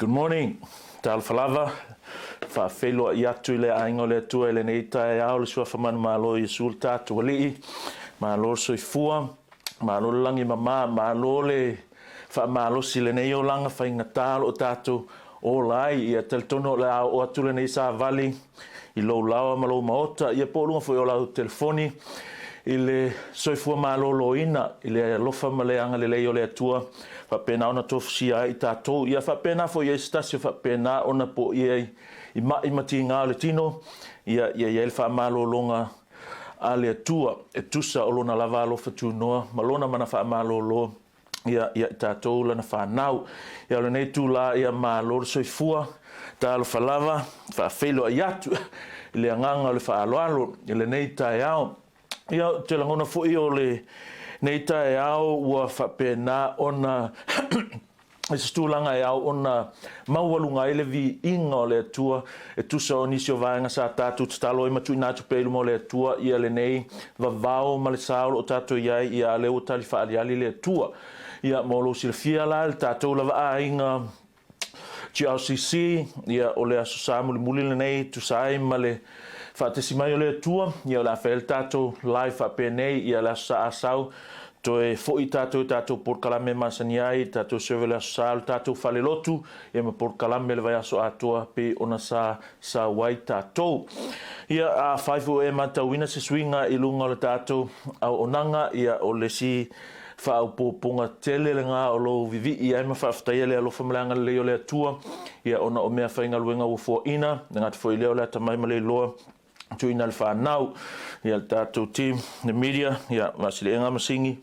Good morning. Talofa lava. Faafeiloai atu i le aiga o le Atua i lenei taeao le suafa manumalo o Iesu le tatou Alii. Malo le soifua, malo le lagi e mama, malo le faamalosi i lenei olaga faigata o lo o tatou ola ai. Ia talitonu o le a oo atu lenei savali i lou laoa ma lou maota, ia po o luga foi o lau telefoni i le soifua maloloina i le alofa ma le agalelei o le Atua faapena ona tofusia ai i tatou. Ia faapena foi i ai se tasi o faapena ona poia ai i mai ma tiga o le tino, ia ia i ai le faamalologa a le Atua e tusa o lona lava alofa tunoa ma lona mana faamalolo ia ia i tatou lana fanau. Ia o lenei itula ia malo le soifua, talofa lava, faafeiloai atu i le agaga o le faaaloalo i lenei taeao. Ia ou te lagona foi o lenei taeao ua faapena ona i se tulaga e ao ona maualuga ai le viiga o le Atua e tusa o nisi o vaega sa tatou tatalo ai ma tuuina atu pea i luma o le Atua ia lenei vavao ma le sa o lo o tatou i ai, ia a lea ua tali faaaliali le Atua. Ia mo lou silafia la le tatou lava aiga GRCC, ia o le Aso Sa mulimuli lenei e tusa ai ma le faatasi mai o le Atua, ia o le a fai ai le tatou live faapenei, ia le Aso Sa a sau, toe foi tatou i tatou polokalame masani ai, tatou serve le Aso Sa o le tatou falelotu, ia ma polokalame le vaiaso atoa pei ona sa sau ai tatou. Ia, afai foi ua e matauina se suiga i luga o le tatou auaunaga, ia o le isi faaopoopoga tele lena o lou vivii ai ma faafetaia le alofa ma le agalelei o le Atua, ia ona o meafaigaluega ua foaina, e gata foi i lea o le atamai ma le iloa tuuina le fanau, ia le tatou team, le media, ia Vaasiliega Masigi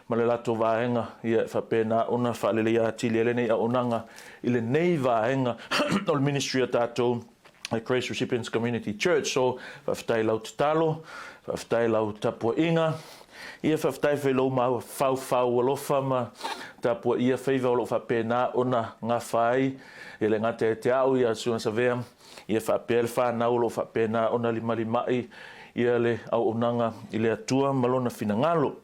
ma le latou vaega, ia e faapena ona faaleleia atili ai lenei auaunaga i lenei vaega o le ministry a tatou le Grace Recipients Community Church. So, faafetai i lau tatalo, faafetai i lau tapuaiga, ia faafetai foi i lou mafaufau alofa ma tapuaia faiva o lo o faapena ona gafa ai, e le gata ia te au ia Susuga Savea, ia faapea le fanau o lo o faapena ona limalimai ia le auaunaga i le Atua ma Lona finagalo.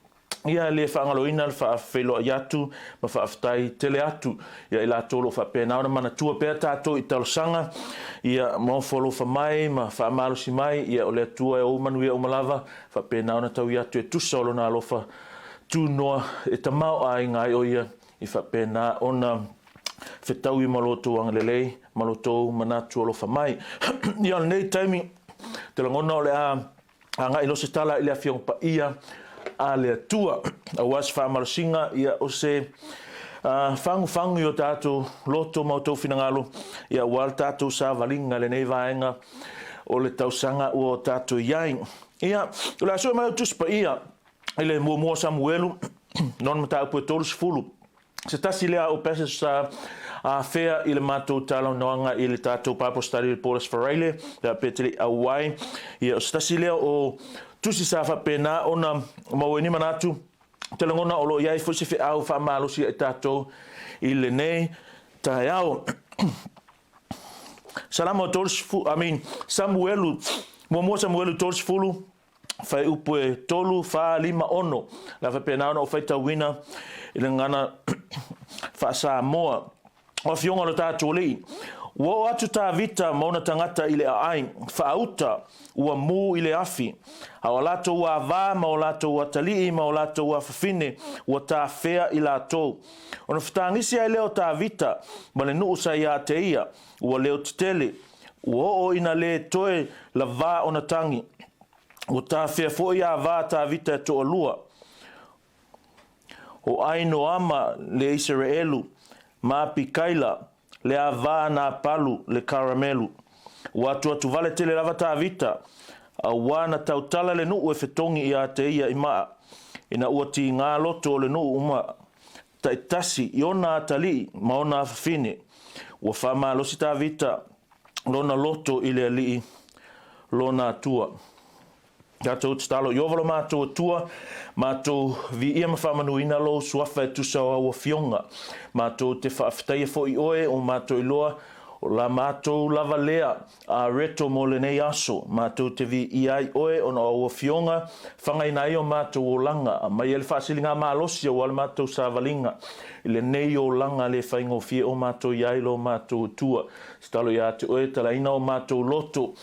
Ia le faagaloina le faafeiloai atu ma faafetai tele atu ia i latou o lo o faapena ona manatua pea tatou i talosaga, ia ma ofo alofa mai ma faamalosi mai, ia o le Atua e ou manuia uma lava, faapena ona taui atu e tusa o Lona alofa tunoa e tamaoaiga ai o Ia i faapena ona fetaui ma lo outou agalelei ma lo outou manatu alofa mai. Ia o lenei taimi, te lagona o le a agai loa se tala i le Afioga Paia a le Atua, aua se faamalosiga, ia o se fagufagu i o tatou loto ma outou finagalo, ia aua le tatou savaliga i lenei vaega o le tausaga ua o tatou i ai. Ia, o le a sue mai au Tusi Paia i le muamua o Samuelu, lona mataupu e 30. Se tasi lea o passage sa afea i le matou talanoaga i le tatou Bible study i le Paulus Faraile, ia pe te le i auai. Ia, o se tasi lea o tusi sa faapena ona maua ai ni manatu, te lagona o lo o i ai foi se feau faamalosi ia i tatou i lenei taeao. Salamo 30, I mean, Samuelu, muamua Samuelu 30, Fuaiupu e 3, 4, 5, 6. Le a faapena ona ou faitauina i le gagana faa-Samoa. O Afioga o le tatou Alii, ua oo atu Tavita ma ona tagata i le aai, faauta, ua mū i le afi. A o a latou avā ma o latou atalii ma o latou afafine, ua tafea i latou. Ona fetagisi ai lea o Tavita ma le nuu sa ia te ia, ua leo tetele, Ua oo ina lē toe lavā ona tagi. Ua tafea foi avā Tavita e toalua, o Ainoama le Iseraelu ma Apikaila le avā a Napalu le Karamelu. Ua atuatu vale tele lava Tavita, auā na tautala le nuu e fetogi iā te ia i maa, ina ua tīgā loto o le nuu uma taitasi i ona atalii ma ona afafine. Ua faamalosi Tavita lona loto i le Alii lona Atua. Tatou tatalo, Ieova lo matou Atua, matou viia ma faamanuina lou suafa e tusa o au afioga. Matou te faafetaia foi oe o matou iloa O la matou lava lea areto mo lenei aso, matou te viia ai Oe ona o Au Afioga, fagaina ai o matou olaga, aumaia le faasiligamalosi aua le matou savaliga i lenei olaga le faigofie o matou i ai lo matou Atua. Tatalo ia te Oe, talaina o matou loto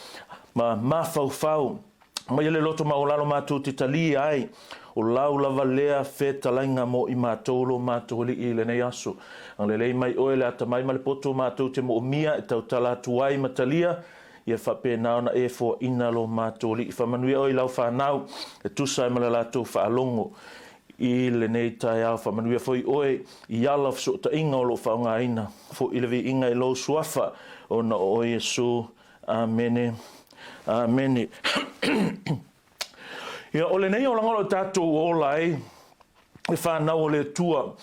ma mafaufau, Aumaia le loto maualalo matou te talia ai, o lau lava lea fetalaiga mo i matou lo matou Alii i lenei aso. Agalelei mai Oe le atamai ma le poto matou te moomia e tautala atu ai ma talia, ia faapena ona e foaina lo matou Alii. Faamanuia Oe i lau fanau e tusa ai ma le latou faalogo i lenei taeao. Faamanuia foi Oe i ala o fesootaiga o lo o faaaogaina foi le viiga i Lou Suafa, ona o Oe Iesu. Amene. Amene. Ia, o lenei olaga o lo o tatou ola ai, e fanau o le Atua,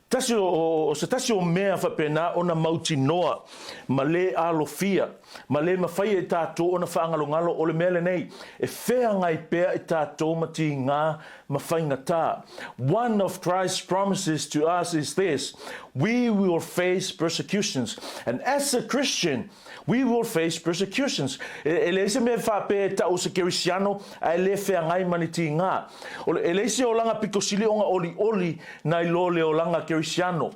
tasi o, o se tasi o mea faapena ona mautinoa ma le alofia ma le mafai e tatou ona faagalogalo o le mea lenei, e feagai pea i tatou ma tigā ma faigata. One of Christ's promises to us is this, we will face persecutions. And as a Christian, we will face persecutions. E, e leai se mea e faapea e tau o se Kerisiano ae le feagai ma ni tigā. O le, e leai se olaga pito sili ona olioli nai lo le olaga Kerisiano.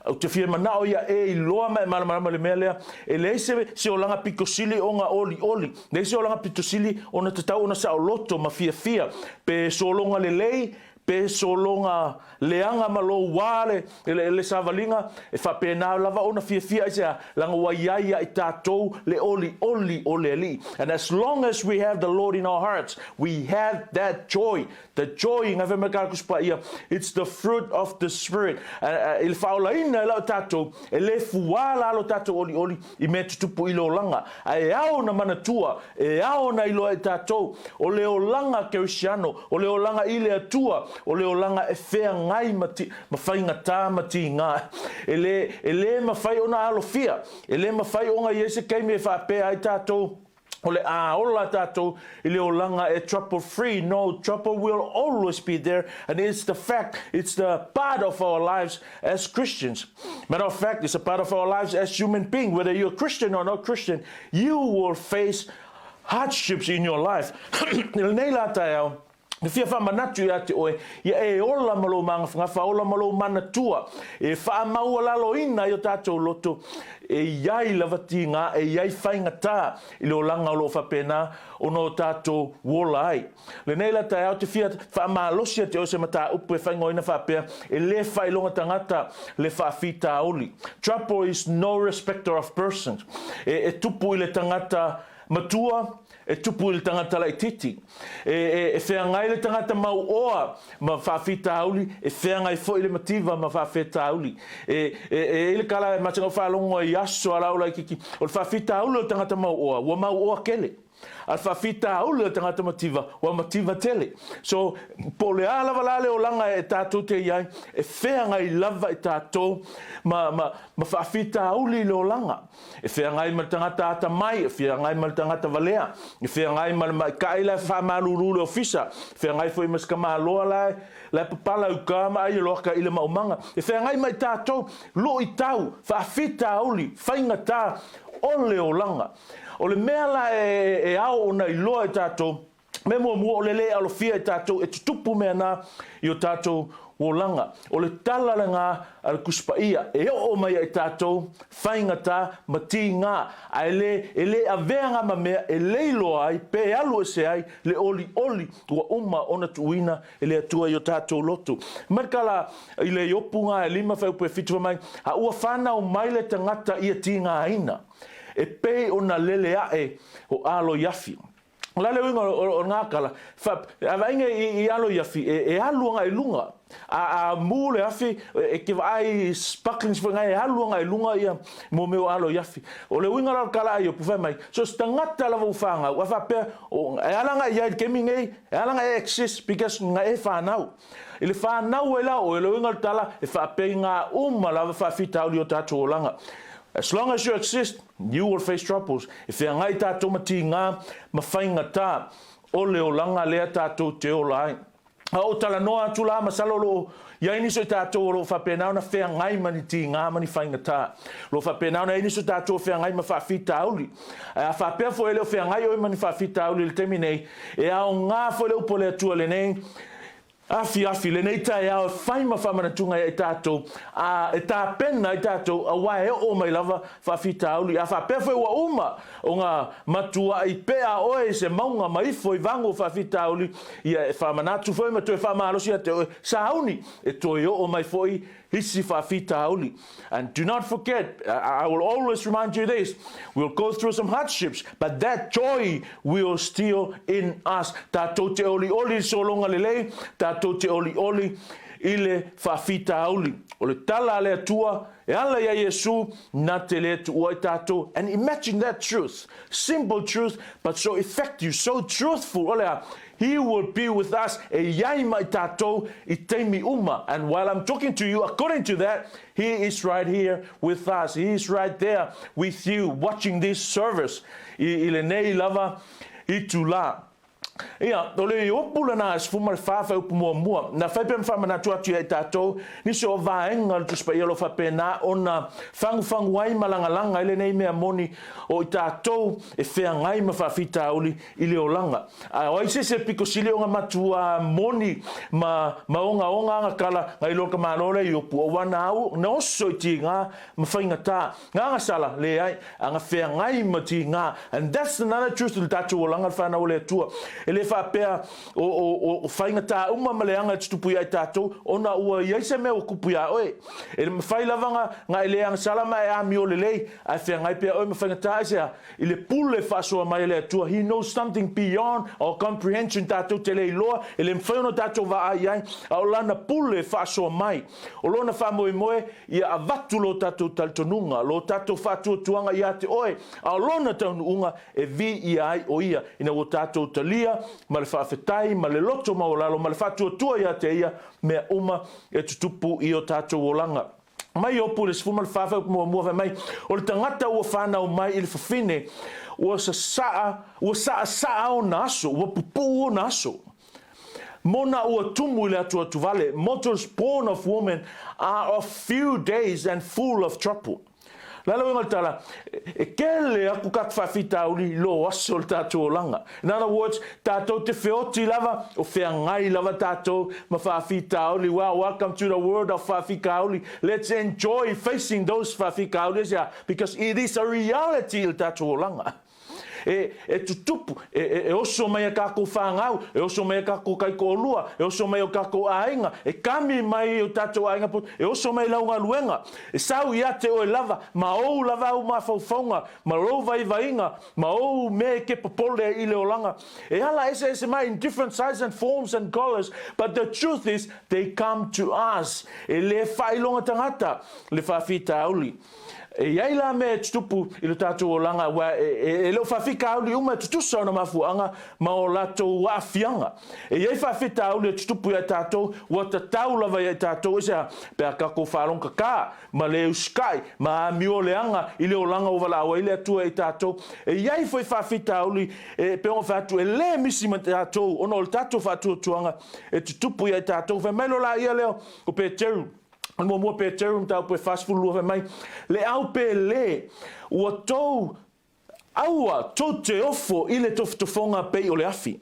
Ou te fia manao ia e iloa ma e malamalama i le mea lea, e leai se, se olaga pito sili ona olioli, leai se olaga pito sili ona tatau ona saoloto ma fiafia, pe sologa lelei, pe sologa leaga ma lou wā le, le, le savaliga, e faapena lava ona fiafia aisea, leaga ua i ai ia i tatou le olioli o le Alii. And as long as we have the Lord in our hearts, we have that joy. The joy, ngai fai mai ka Tusi Paia, it's the fruit of the Spirit. I le faaolaina e lau tatou, e le fuā la lo tatou olioli i mea tutupu i le olaga. Ae e ao ona manatua, e ao ona iloa e tatou, o le olaga Kerisiano, o le olaga i le Atua, o le olaga e feagai ma, ti, ma faigata ma tigā. E le, e le mafai ona alofia, e le mafai ona i ai se taimi e faapea ai tatou, o le a ola tatou i le olaga e trouble free. No, trouble will always be there and it's the fact, it's the part of our lives as Christians. Matter of fact, it's a part of our lives as human beings. Whether you're Christian or not Christian, you will face hardships in your life. I lenei la taeao, E fia faamanatu ia te oe, ia e ola ma lou magafagafa, ola ma lou manatua, e faamaualaloina ai o tatou loto, e i ai lava tigā, e i ai faigata i le olaga o lo o faapena ona o tatou ola ai. Lenei la taeao te fia faamalosi ia te oe se mataupu e faaigoaina faapea, e le faailoga tagata le faafitauli. Trouble is no respecter of persons. E, e tupu i le tagata matua, E tupu i le tangata laitiiti. E, e, e feagai le tangata mauoa ma faafitauli, e feagai foi le mativa ma faafetauli. E, e, e i le kala e matenga o faalogo i aso a lau laitiiti, o le faafitauli o le tangata mauoa, ua mauoa kele. A le faafitauli o le tangata mativa, ua mativa tele. So, po o le a lava la le olaga e tatou te i ai, e feagai lava i tatou ma, ma, ma faafitauli i le olaga. E feagai ma le tagata atamai, e feagai ma le tagata valea, e feagai ma le maikaʻi la e faamalulu le ofisa, e feagai foi ma se tamaloa la e, la e papala i uka ma ai e loaka i le maumaga. E feagai ma i tatou, luitau, faafitauli, faigata o le olaga. O le mea la e, e ao ona iloa e tatou, Mea muamua, o le lē alofia e tatou e tutupu mea na i o tatou olaga. O le tala lena a le Tusi Paia, e oo mai ia i tatou faigata ma tigā, ae le, e le avea ngā ma mea e leiloa ai pe alu ese ai le olioli ua uma ona tuuina e le Atua i o tatou loto. Mai le tala i le Iopu ngā e lima fuaiupu e fitu fai mai, A ua fanau mai le tagata ia tigāina, e pei ona lele aʻe o alo i afi. O le a le uiga o lena tala? Fa, a vaaiga i, i alo i afi, e, e alu agai i luga. A, a mū le afi, e, e te vaai sparklings foi ngai, e alu agai i luga ia mō mea o alo i afi. O le uiga la o le tala a Iopu, fai mai, so se tagata lava ua fanau, a faapea, o, e ala ngai i ai i le taimi nei, e ala ngai e exist because ngai e fanau. I le fanau ai la oe, o le uiga o le tala, e faapea i ngā uma lava faafitauli o tatou olaga. As long as you exist, you will face troubles. E feagai tatou ma tigā ma faigata o le olaga lea tatou te ola ai. A ou talanoa atu la, masalo o lo o i ai nisi o i tatou o lo o faapena ona feagai ma ni tiga ma ni faigata. O lo o faapena ona i ai nisi o tatou o feagai ma faafitauli. Ae a faapea foi e le o feagai oe ma ni faafitauli i le taimi nei, e aoga foi le upu a le Atua i lenei afiafi, lenei taeao e fai ma faamanatuga ia i tatou, a e tapena ai tatou aua e oo mai lava faafitauli. A faapea foi ua uma ona matuai pea oe i se mauga ma ifo i vagu o faafitauli, ia e faamanatu foi ma toe faamalosi ia te oe, sauni e toe oo mai foi isi faafitauli. And do not forget, I will always remind you this, we'll go through some hardships, but that joy will still in us. Tatou te olioli i le sologa lelei, tatou te olioli i le faafitauli. O le tala a le Atua, e ala iā Iesu, na te le tuua ai tatou. And imagine that truth, simple truth, but so effective, so truthful. O le a? He will be with us, e i ai ma i tatou i taimi uma. And while I'm talking to you, according to that, He is right here with us. He is right there with you watching this service i, i lenei lava itulā. Ia, o le upu lena e 14 fuaiupu muamua. Na fai pea ma faamanatu atu ia i tatou nisi o vaega o le Tusi Paia o lo o faapena ona fagufagu ai ma lagalaga ai lenei mea moni o i tatou e feagai ma faafitauli i le olaga. A o ai se isi e pito sili ona matua moni ma, ma ogaoga agakala nai lo ka malo lea Iopu, aua na au, na oso i tiga ma faigata. Gagasala, leai, aga feagai ma tiga. And that's another truth i le tatou olaga le whanau o le Atua. E le faapea o, o, o, o faigata uma ma leaga e tutupu ia i tatou, ona ua i ai se mea ua kupu iā oe. E le mawhai lava nga, nga e le agasala ma e amio lelei, ae feagai pea oe ma faigata aisea? I le pule faasoa mai a le Atua, He knows something beyond our comprehension, tatou te le iloa, e le mafai ona tatou vaai i ai, a o Lana pule faasoa mai. O Lona faamoemoe, ia avatu lo tatou talitonuga, lo tatou faatuatuaga ia te Oe, a o Lona taunuuga e viia ai o Ia, ina ua tatou talia ma le faafetai ma le loto maualalo ma le faatuatua ia te Ia mea uma e tutupu i o tatou olaga. Mai Iopu i le 14 fuaiupu muamua fai mai, O le tagata ua fanau mai i le fafine, ua sasaa, ua saasaa ona aso, ua pupuu ona aso. Mona ua tumu i le atuatuvale, mortals born of woman are of few days and full of trouble. Le a le uiga o le tala, e kele aku kak faafitauli i lo aso o le tatou olaga. In other words, tatou te feoti lava, o feagai lava tatou ma faafitauli. Well, welcome to the world of faafikauli. Let's enjoy facing those faafikauli, aisea? Because it is a reality i le tatou olaga. E, e tutupu, e, e, e oso mai a kākou whāngau, e oso mai a kākou kaikoʻolua, e oso mai o kākou āinga, e kami mai o tātou āinga poto, e oso mai lau galuega, e sau ia te oe lava, ma ou lava au mafaufauga, ma lou vaivaiga, ma ou mea e ke popole ai i le olaga. E ala eseese mai in different sizes and forms and colours, but the truth is they come to us. E le faailoga tagata le faafitauli. E i ai la mea e tutupu i lo tatou olaga aua e le o faafitauli uma e tutusa ona mafuaaga ma o latou aafiaga. E i ai faafitauli e tutupu ia i tatou ua tatau lava ia i tatou aisea pe a tatou faalogokaka ma le usikai ma amio leaga i le olaga ua valaau ai le Atua ia i tatou. E i ai foi faafitauli e pei ona fai atu e le misi ma tatou ona o le tatou faatuatuaga e tutupu ia i tatou. Fai mai loa laia lea o Peteru. O le muamua Peteru mataupu e 42 fai mai, Le au pele, ua tou aua tou te ofo i le tofotofoga pei o le afi.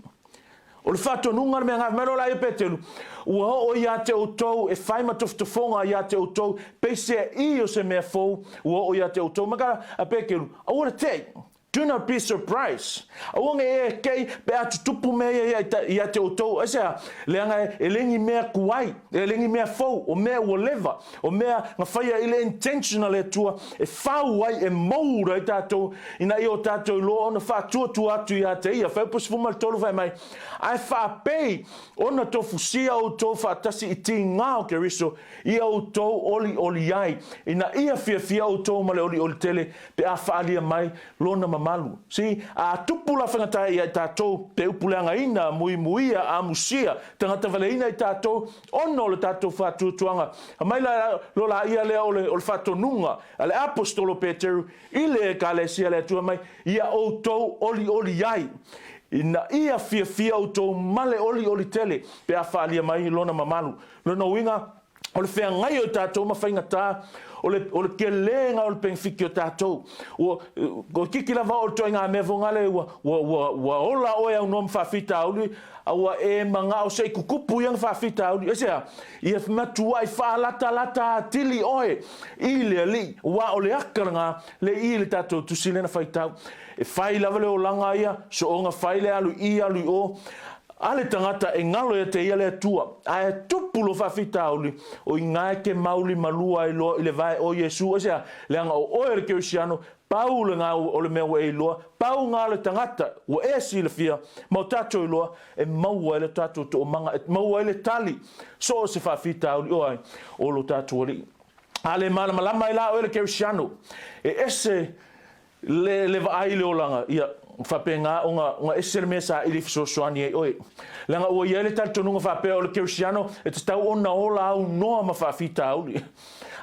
O le faatonuga le mea gafa mai loa laia Peteru, ua oo ia te outou e fai ma tofotofoga ia te outou, peisea i o se mea fou ua oo ia te outou. Ma ka a Peteru, aua le tei. Do not be surprised. Aua ne i e kei pe a tutupu mea ia ia te outou. Aisea? Leaga e le ni mea tuai, e le ni mea fou, o mea ua leva, o mea na faia i le intention a le Atua e fau ai, e mould ai tatou ina ia o tatou iloa ona faatuatua atu ia te Ia. Fuaiupu 13 fai mai, Ae faapei ona tofusia outou faatasi i tiga o Keriso, ia outou olioli ai, ina ia fiafia outou ma le olioli tele pe a faaalia mai lona mamalu. See, a tupu la faigata ia i tatou, pe upu leagaina, muimuia, amusia, tagata valeina i tatou, ona o le tatou faatuatuaga. Aumai la lo laia lea o le, o le faatonuga a le Aposetolo Peteru i le Ekalesia a le Atua mai, ia outou olioli ai. Ina ia fiafia outou ma le olioli tele pe a faaalia mai Lona mamalu. Lona uiga, o le feagai o tatou ma faigata, o le, o le kelega o le penefiti o tatou. Ua, ua kiki lava o le toaiga mea fogale ua, ua, ua, ua ola oe aunoa ma faafitauli, a ua e magao se i tutupu ia faafitauli. Aisea? Ia matuai faalatalata atili oe i le Alii, aua o le aka lena le i le tatou tusi lea na faitau. E fai lava le olaga ia, sooga fai le alu i i alu i o, a le tagata e galo ia te ia le Atua, ae tupu lo faafitauli, o i ina e te mauli malua ai loa i le vae o Iesu. Aisea? Leaga o oe o le kerisiano, pau lena o le mea ua e iloa, pau lena o le tagata ua e silafia ma o tatou iloa, e maua ai le tatou toomaga, e maua ai le tali, so o se faafitauli o ai, o lo tatou Alii. A le malamalama ai la oe le kerisiano, e ese Le, le vaai i le olaga, ia, faapena ona, ona ese le mea saili fesoasoani ai oe. Leaga ua i ai le talitonuga faapea o le kerisiano e tatau ona ola aunoa ma faafitauli.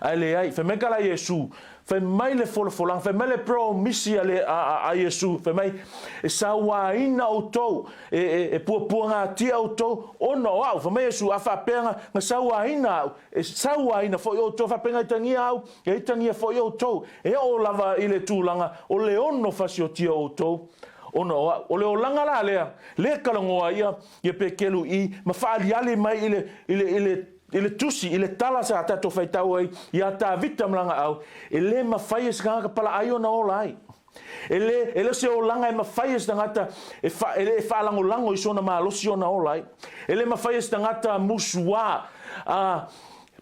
Ae leai, fai mai ka la Iesu, fai mai le folafolaga, fai mai le promisi a, le, a, a, a Iesu, fai mai, e sauaina outou, e, e, e puapuagatia outou ona o au. Fai mai Iesu, a faapea na, na sauaina au, e sauaina foi outou, faapea na itagia au, E itagia foi outou, e oo lava i le tulaga o le ono fasiotia outou ona o au. O le olaga la lea, lea talanoa ia, ia Pekelu i ma faaliali mai i le, i le, i le, i le tusi, i le tala sa tatou faitau ai ia Tavita ma lana au, e le mafai e se tagata palaai ona ola ai. E le, e le o se olaga e mafai e se tagata e, fa, e, e faalagolago i sona malosi ona ola ai. E le mafai e se tagata musuā, a,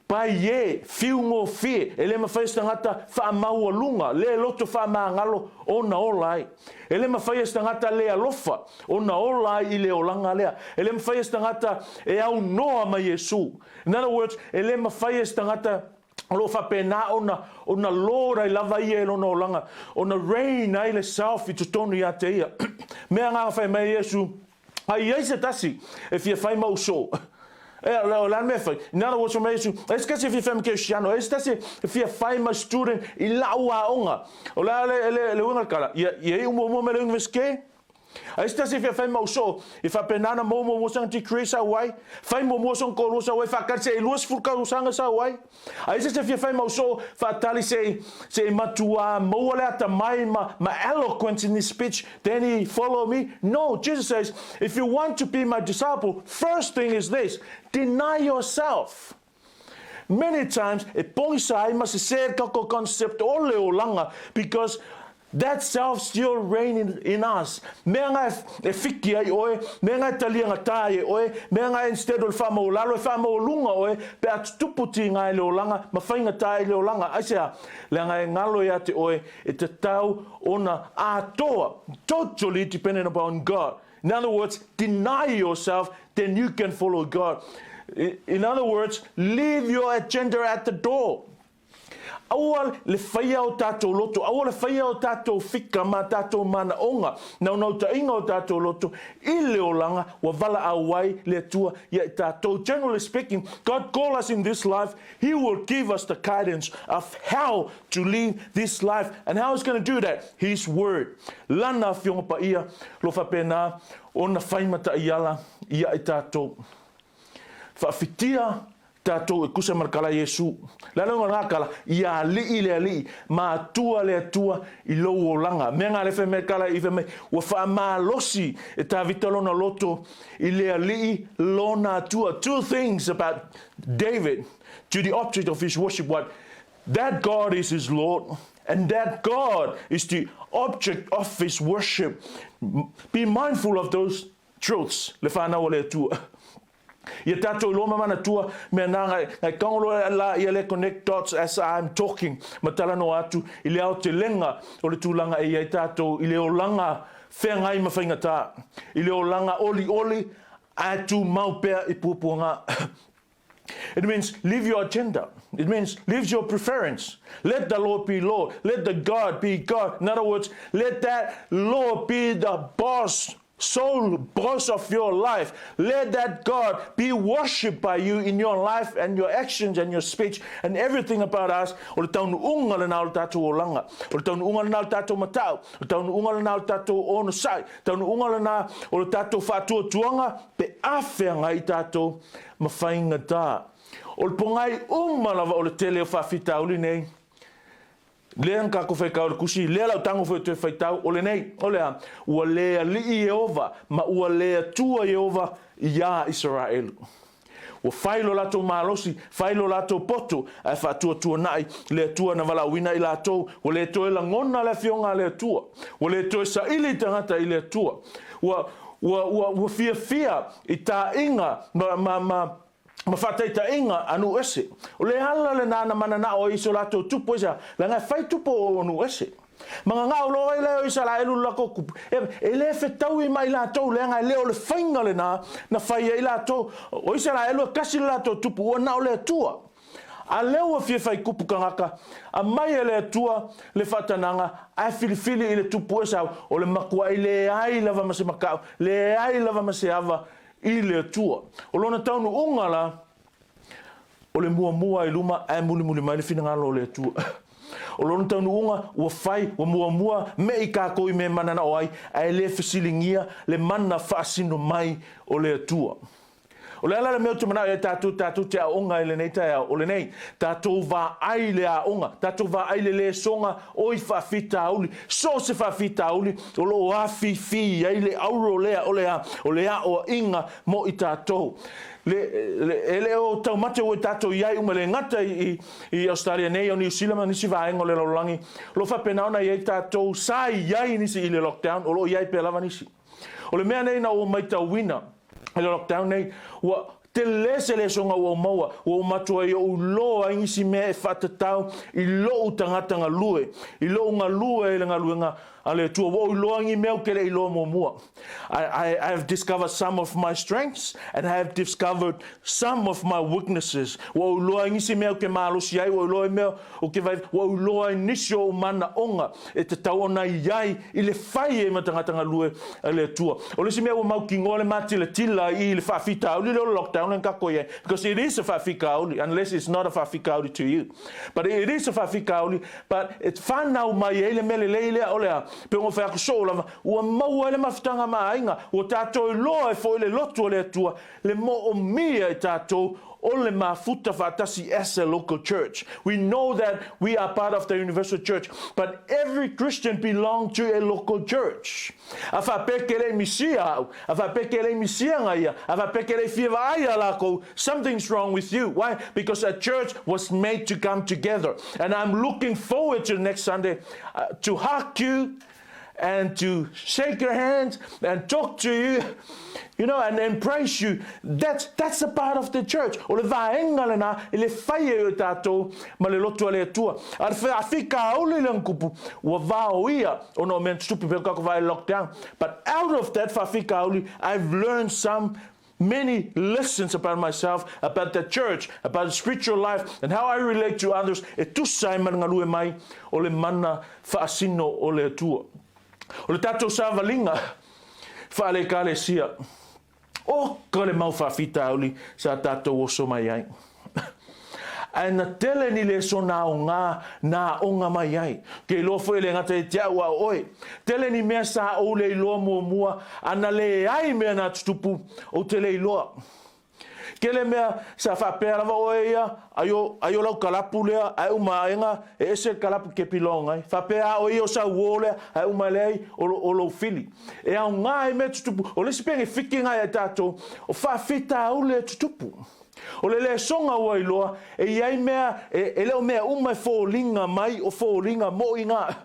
pai e, fiugofie, e le mafai e se tagata faamaualuga, le loto faamagalo ona ola ai. E le mafai e se tagata le alofa ona ola ai i le olaga lea. E le mafai e se tagata e aunoa ma Iesu. In other words, e le mafai e se tagata o lo o faapena ona, ona lord ai lava ia i lona olaga, ona reign ai le self i totonu ia te ia. Mea nga fai mai Iesu, a i ai se tasi e fia fai ma uso. E, o le a le mea e fai? In other words, fai mai Iesu, e se tasi e fia fai ma kerisiano, e se tasi e fia fai ma student i lau aoga. O le a le, le, le uiga o le tala, ia, ia iu muamua mai le universite, A i se tasi e fia fai ma ou soo, e faapena ona maua muamua sana degree sau ai, fai muamua sona toalua sau ai, faatali se i 20 tausaga sau ai. A i se tasi e fia fai ma ou soo, faatali se i, se i matuā maua le atamai ma, ma eloquence in his speech, then he follow me. No, Jesus says, if you want to be my disciple, first thing is this, deny yourself. Many times e pogisa ai ma sesē le tatou concept o le olaga because that self still reign in, in us. Mea nga e, e fiki ai oe, mea nga e taliagatā ai e oe, mea nga instead o le faamaualalo e faamaualuga oe pe a tutupu tīgā i le olaga ma faigatā i le olaga. Aisea? Leaga e galo ia te oe e tatau ona atoa, totally dependent upon God. In other words, deny yourself, then you can follow God. In other words, leave your agenda at the door. Aua le faia o tātou loto, aua le faia o tātou fika ma tātou manaonga, naunautaiga o tātou loto i le olaga ua valaau ai le Atua ia i tātou. Generally speaking, God call us in this life, He will give us the guidance of how to live this life and how he's going to do that? His word. Lana Afioga Paia, lo faapena ona fai ma taiala ia i tatou. Faawhitia tatou e kusa ma le kala Iesu. Le ala uiga o lena kala, ia alii le Alii, ma Atua le Atua i lou olaga. Mea nga le fai mai le kala i fai mai, ua faamalosi e Tavita lona loto i le Alii lona Atua. Two things about David to the object of his worship, what That God is his Lord, and that God is the object of his worship. Be mindful of those truths, le whanau o le Atua. Ia tātou iloa ma manatua, mea nā ngai, ngai kangolo la ia le connect dots as I'm talking, ma talanoa atu i le aotelega o le tulaga e i ai tātou i le olaga feagai ma faigata, i le olaga olioli ae tumau pea i puapuaga. It means leave your agenda. It means leave your preference. Let the Lord be Lord. Let the God be God. In other words, let that Lord be the boss. sole boss of your life. Let that God be worshipped by you in your life and your actions and your speech and everything about us. O le taunuuga lena o le tatou olaga. O le taunuuga lena o le tatou matau. O le taunuuga lena o le tatou onosai. Taunuuga lena o le tatou faatuatuaga pe a feagai tatou ma faigata. O le pogai uma lava o le tele o faafitauli nei, lea na tatou faitau i le tusi, lea lau tago foi toe faitau, o lenei, o le a? Ua le alii Ieova ma ua le Atua Ieova iā Isaraelu. Ua fai lo latou malosi, fai lo latou poto, ae faatuatuanai le Atua na valaauina i latou. Ua le toe lagona le afioga a le Atua. Ua le toe saili tagata i le Atua. Ua, ua, ua, ua fiafia i taaiga ma, ma, ma, ma faataitaiga a nuu ese. O le ala lena na mananao ai i so latou tupu, aisea? Leaga e fai tupu o nuu ese. Magagao loa ai lea o Isaraelu i le latou tupu, e, e le fetaui ma i latou, leaga e le o le faiga lena na fai ai latou. O Isaraelu e kasi le latou tupu, ua na o le Atua. A lea ua fia fai kupu tagata, aumai e le Atua le faatanaga, ae filifili i le tupu Esau, o le matuai leai lava ma se matau, leai lava ma se ava i le Atua. O lona taunuuga la, o le muamua i luma ae mulimuli mai le finagalo o le Atua. O lona taunuuga ua fai, ua muamua me'i kākou i mea e mananao ai, ae le fesiligia le mana faasino mai o le Atua. O le ala le mea ou te manao i ai tatou, tatou te aoga i lenei taeao, o lenei, tatou vaai le aoga, tatou vaai le lesoga o i faafitauli, so o se faafitauli o lo o afifi ai le auro lea, o le a? O le aoaiga mo i tatou. Le, le, e le o taumate ua tatou i ai uma, le gata i, i, i Australia nei, o Niu Sila ma nisi vaega o le lalolagi, o lo o faapena ona i ai tatou, sa i ai nisi i le lockdown, o lo o i ai pea lava nisi. O le mea nei na ou maitauina i le lockdown nei, ua tele se lesoga ua ou maua, ua ou matua i ou iloa ai nisi mea e faatatau i lou tagata galue, i lou galue i le galuega a le Atua. Ua ou iloa ni mea ou te le i iloa muamua. I, I, I have discovered some of my strengths and I have discovered some of my weaknesses. Ua ou iloa ai nisi mea ou te malosi ai, ua ou iloa ai mea ou te vai, ua ou iloa ai nisi o ou manaoga e tatau ona i ai i le fai ai ma tagata galue a le Atua. O le isi mea ua mautinoa le matilatila i le faafitauli lea o le lockdown lea na tatou i ai, because it is a faafitauli, unless it's not a faafitauli to you. But it is a faafitauli, but e whanau mai ai le mea lelei lea, o le a? Pei ona fai atu soo lava, ua maua ai le mafutaga ma aiga, ua tatou iloa ai foi le lotu o le Atua, le moomia i tatou o le mafuta faatasi as a local church. We know that we are part of the universal church, but every Christian belong to a local church. A faapea ke le i misia au, a faapea ke le i misia nga ia, a faapea ke le i fia vaai a lakou, something's wrong with you. Why? Because a church was made to come together. And I'm looking forward to next Sunday to hug you and to shake your hands and talk to you, you know, and embrace you. That's, that's a part of the church. O le vaega lena i le fai ai o tatou ma le lotu a le Atua. A le faafitauli lea na tupu, ua vaoia ona o mea na tutupu pei o tatou vaai lockdown. But out of that faafitauli, I've learned some many lessons about myself, about the church, about the spiritual life, and how I relate to others, e tusa ai ma le galue mai o le mana faasino o le Atua. O le tatou savaliga faale-Ekalesia, oka le mau faafitauli sa tatou oso mai ai. Ae na tele ni lesona aoga na aoga mai ai. Ke iloa foi e le gata ia te au a o oe. Tele ni mea sa ou le iloa muamua, a na leai mea na tutupu, ou te le iloa. Kele mea sa faapea lava oe ia, ai o, ai o lau kalapu lea, ae uma aega, e ese le kalapu ke belong ai. Faapea a oe ia o sau uo lea, ae uma leai o, o lou fili. E aoga ai mea tutupu. O le isi penge fiki ngai ai tatou, o faafitauli e tutupu. O le lesoga ua iloa, e i ai mea, e, e le o mea uma e foliga mai, o foliga mo'i ga.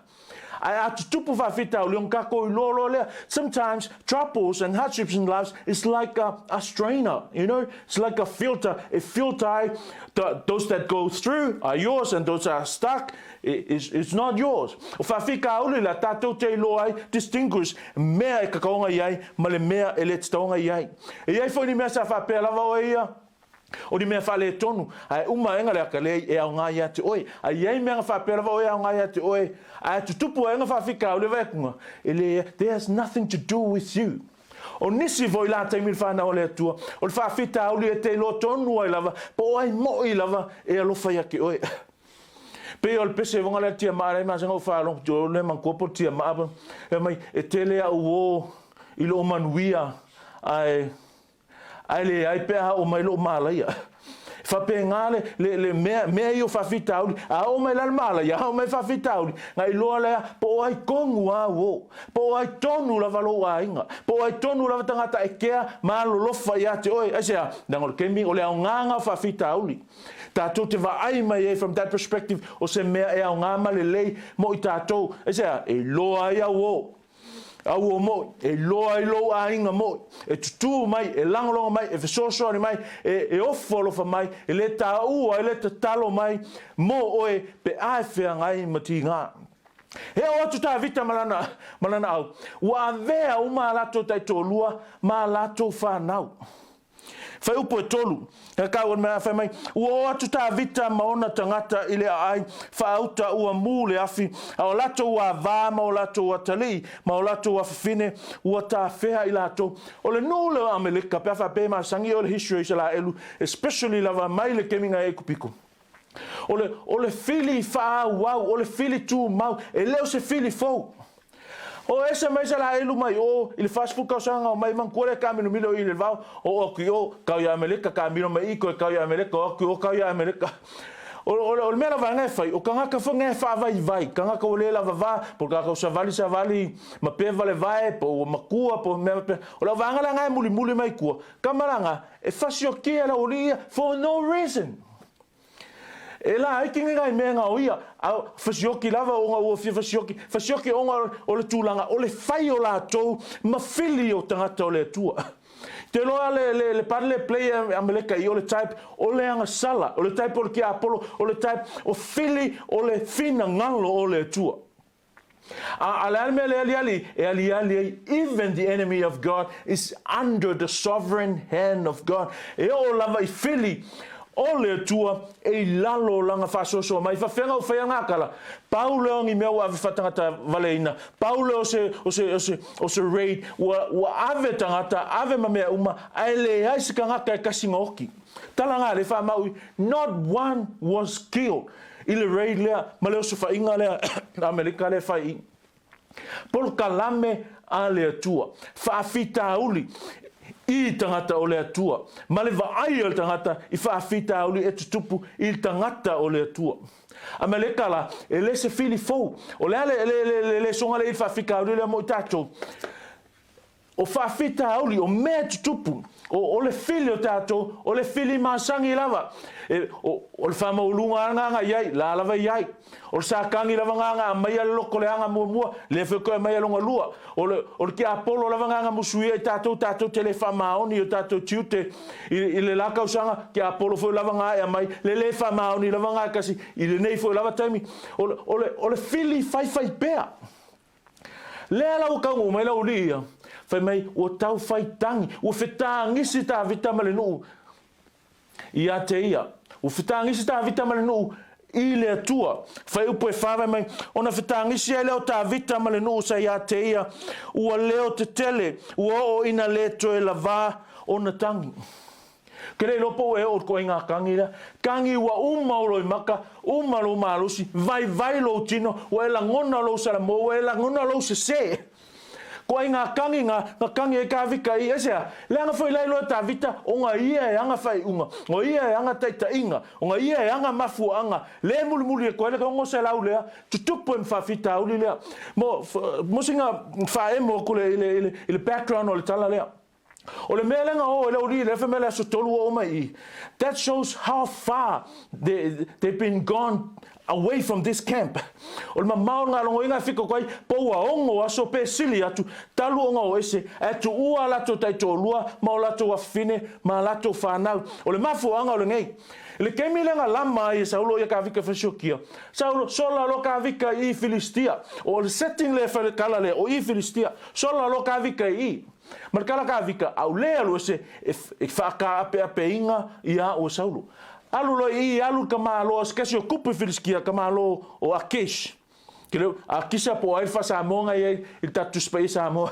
Ae a tutupu faafitauli, ona tatou iloa loa lea. Sometimes troubles and hardships in life is like a, a strainer, you know? It's like a filter. E filter ai, the, those that go through are yours and those that are stuck is, is not yours. O faafitauli la tatou te iloa ai, distinguish mea e kakaoga i ai ma le mea e le tataoga i ai. E i ai foi ni mea sa faapea lava oe ia, o ni mea faaletonu, ae uma aega le akalei e aoga ia te oe. A i ai mea na faapea lava oe e aoga ia te oe, ae tutupu aega faafitauli vai atuga, e le, there has nothing to do with you. O nisi foi la taimi i le fanau a le Atua, o le faafitauli e te iloa tonu ai lava po o ai moi lava e alofa ia te oe. Pei o le pese foga lea tiamaa lea masani ona ou faalogo, o le manatua po o le tiamaa pe, fai mai, e tele au uo i lou manuia ae Ae leai pe a oo mai lou malaia. E faapena le, le, le mea, mea ia o faafitauli. A oo mai la le malaia, a oo mai faafitauli, na iloa lea po o ai tonu a uo, po o ai tonu lava lou aiga, po o ai tonu lava tagata e kea ma alolofa ia te oe. Aisea? Leaga o le taimi, o le aoga na o faafitauli. Tatou te vaai mai ai from that perspective o se mea e aoga ma lelei mo i tatou. Aisea? E iloa ai au uo. Auo moi, e iloa ai lou aiga moi, e tutū mai, e lagolago mai, e fesoasoani mai, e, e ofo alofa mai, e le tāua, e le tatalo mai mō oe pe a e feagai ma tigā. E oo atu Tāvita ma lana, ma lana au, ua avea uma a latou taitoalua ma a latou whanau. Whaiupu e tolu, Ka kau mea fai mai, Ua oo atu Tāvita ma ona tagata i le aai, whaauta ua mū le afi, a o latou avā ma o latou atalii, ma o latou afafine, ua tafea i latou. O le nuu lea o Ameleka, pe a faapea e masani oe le history o Isalaelu, especially lava mai le kemiga e Aikupiko. O le, o le fili faaauau, o le fili tumau, e le o se fili fou. O ese mai Isalaelu mai o i le 40 tausaga o mai manatua lea taamilomilo i le vao, oo atu i o, kau ia Ameleka, taamilo mai i toe kau ia Ameleka, o atu i o kau ia Ameleka. O, o, o le mea lava e fai, o tagata foi e faavaivai, tagata ua le lava va, po o le tatou savali savali ma peva le vae, po ua matua, po o mea faapea. O lau vaega la na e mulimuli mai tua, tama la na, e fasiokia e le aualii ia for no reason. E laiti nei nai mea na o ia, a fasioki lava ona ua fia fasioki, fasioki ona o le tulaga o le fai o latou ma fili o tagata o le Atua. Te iloa le, le, le part le play a Ameleka i o le type o le agasala, o le type o le tiapolo, o le type o fili o le finagalo o le Atua. A, a le a le mea le aliali? E aliali ai, even the enemy of God is under the sovereign hand of God. E oo lava i fili o le Atua e i lalo o lana faasoasoa mai. Faafeaga o faia ngā kala. Pau lea o ni mea ua ave faatangata valeina. Pau lea o se, o se, o se, o se raid. Ua, ua ave tagata, ave ma mea uma, ae leai se tagata e kasi na oki. Tala ngā le whaamaui, not one was killed. I le raid lea, ma le osofaiga lea a Amerika lea e fai i polokalame a le Atua, faafitauli i tagata o le Atua, ma le vaai a le tagata i faafitauli e tutupu i le tagata o le Atua. Ameleka la, e le se fili fou. O le a le, le, le, le lesoga lea i le faafitauli lea mo i tatou? O faafitauli, o mea tutupu, o, o le fili o tatou, o le fili masani lava. E, o, o le faamaualuga lava na i ai, la lava i ai. O le satani lava na na aumaia le loto leaga muamua, lea foi toe aumaia lona lua. O le, o le tiapolo lava na na musuia i tatou, tatou te le faamaoni i o tatou tiute i, i le la tausaga, tiapolo foi lava na e aumai, le le faamaoni lava na e kasi i lenei foi lava taimi. O le, o le, o le fili faifai pea. Lea la ua taunuu mai le aualii ia, fai mai ua tau fai tagi, ua fetagisi Tavita ma le nuu ia te ia. Ua fetagisi Tavita ma le nuu i le Atua. Fuaiupu e fa fai mai, ona fetagisi ai lea o Tavita ma le nuu sa ia te ia, ua leo tetele, ua oo ina le toe lavā ona tagi. Ke le iloa po ua e oo i le ituaiga tagi lea. Tagi ua uma ou loimaka, uma lou malosi, vaivai lou tino, ua e lagona lou salamo, ua e lagona lou sesē. Ituaiga tagi na, na tagi ai Tavita i, aisea? Leaga foi la iloa e Tavita, ona ia e ana faaiuga, o ia e ana taitaiga, ona ia e ana mafuaaga, le mulimuli atu ai le 600 lea, tutupu ai ma faafitauli lea. Mo, mo sina faaemo atu i le, i le, i le background o le tala lea. O le mea lea na o ai le aualii lea fai mai le aso 3 ua oo mai i i. That shows how far they, they've been gone away from this camp. O le mamao o le galogoina e fika atu ai, po ua ono aso pe sili atu, talu ona o ese, ae tuua a latou taitoalua ma o latou afafine ma a latou fanau. O le mafuaaga o lenei. I le taimi lea na lama ai e Saulo ia Tavita Fesiokia, Saulo, sola loa Tavita i Filistia. O le setting lea e fai le tala lea, o i Filistia. Sola loa Tavita i i. Ma le tala Tavita, a ule alu ese e, e whaakaapeapeina i a oe Saulo. Alu loa i i, alu le tamaloa, se kasi o kupu i Filistia, tamalo o Akish. Ke le Akisa po o ai le faa-Samoa nga i ai i le tatou Tusi Paia Samoa.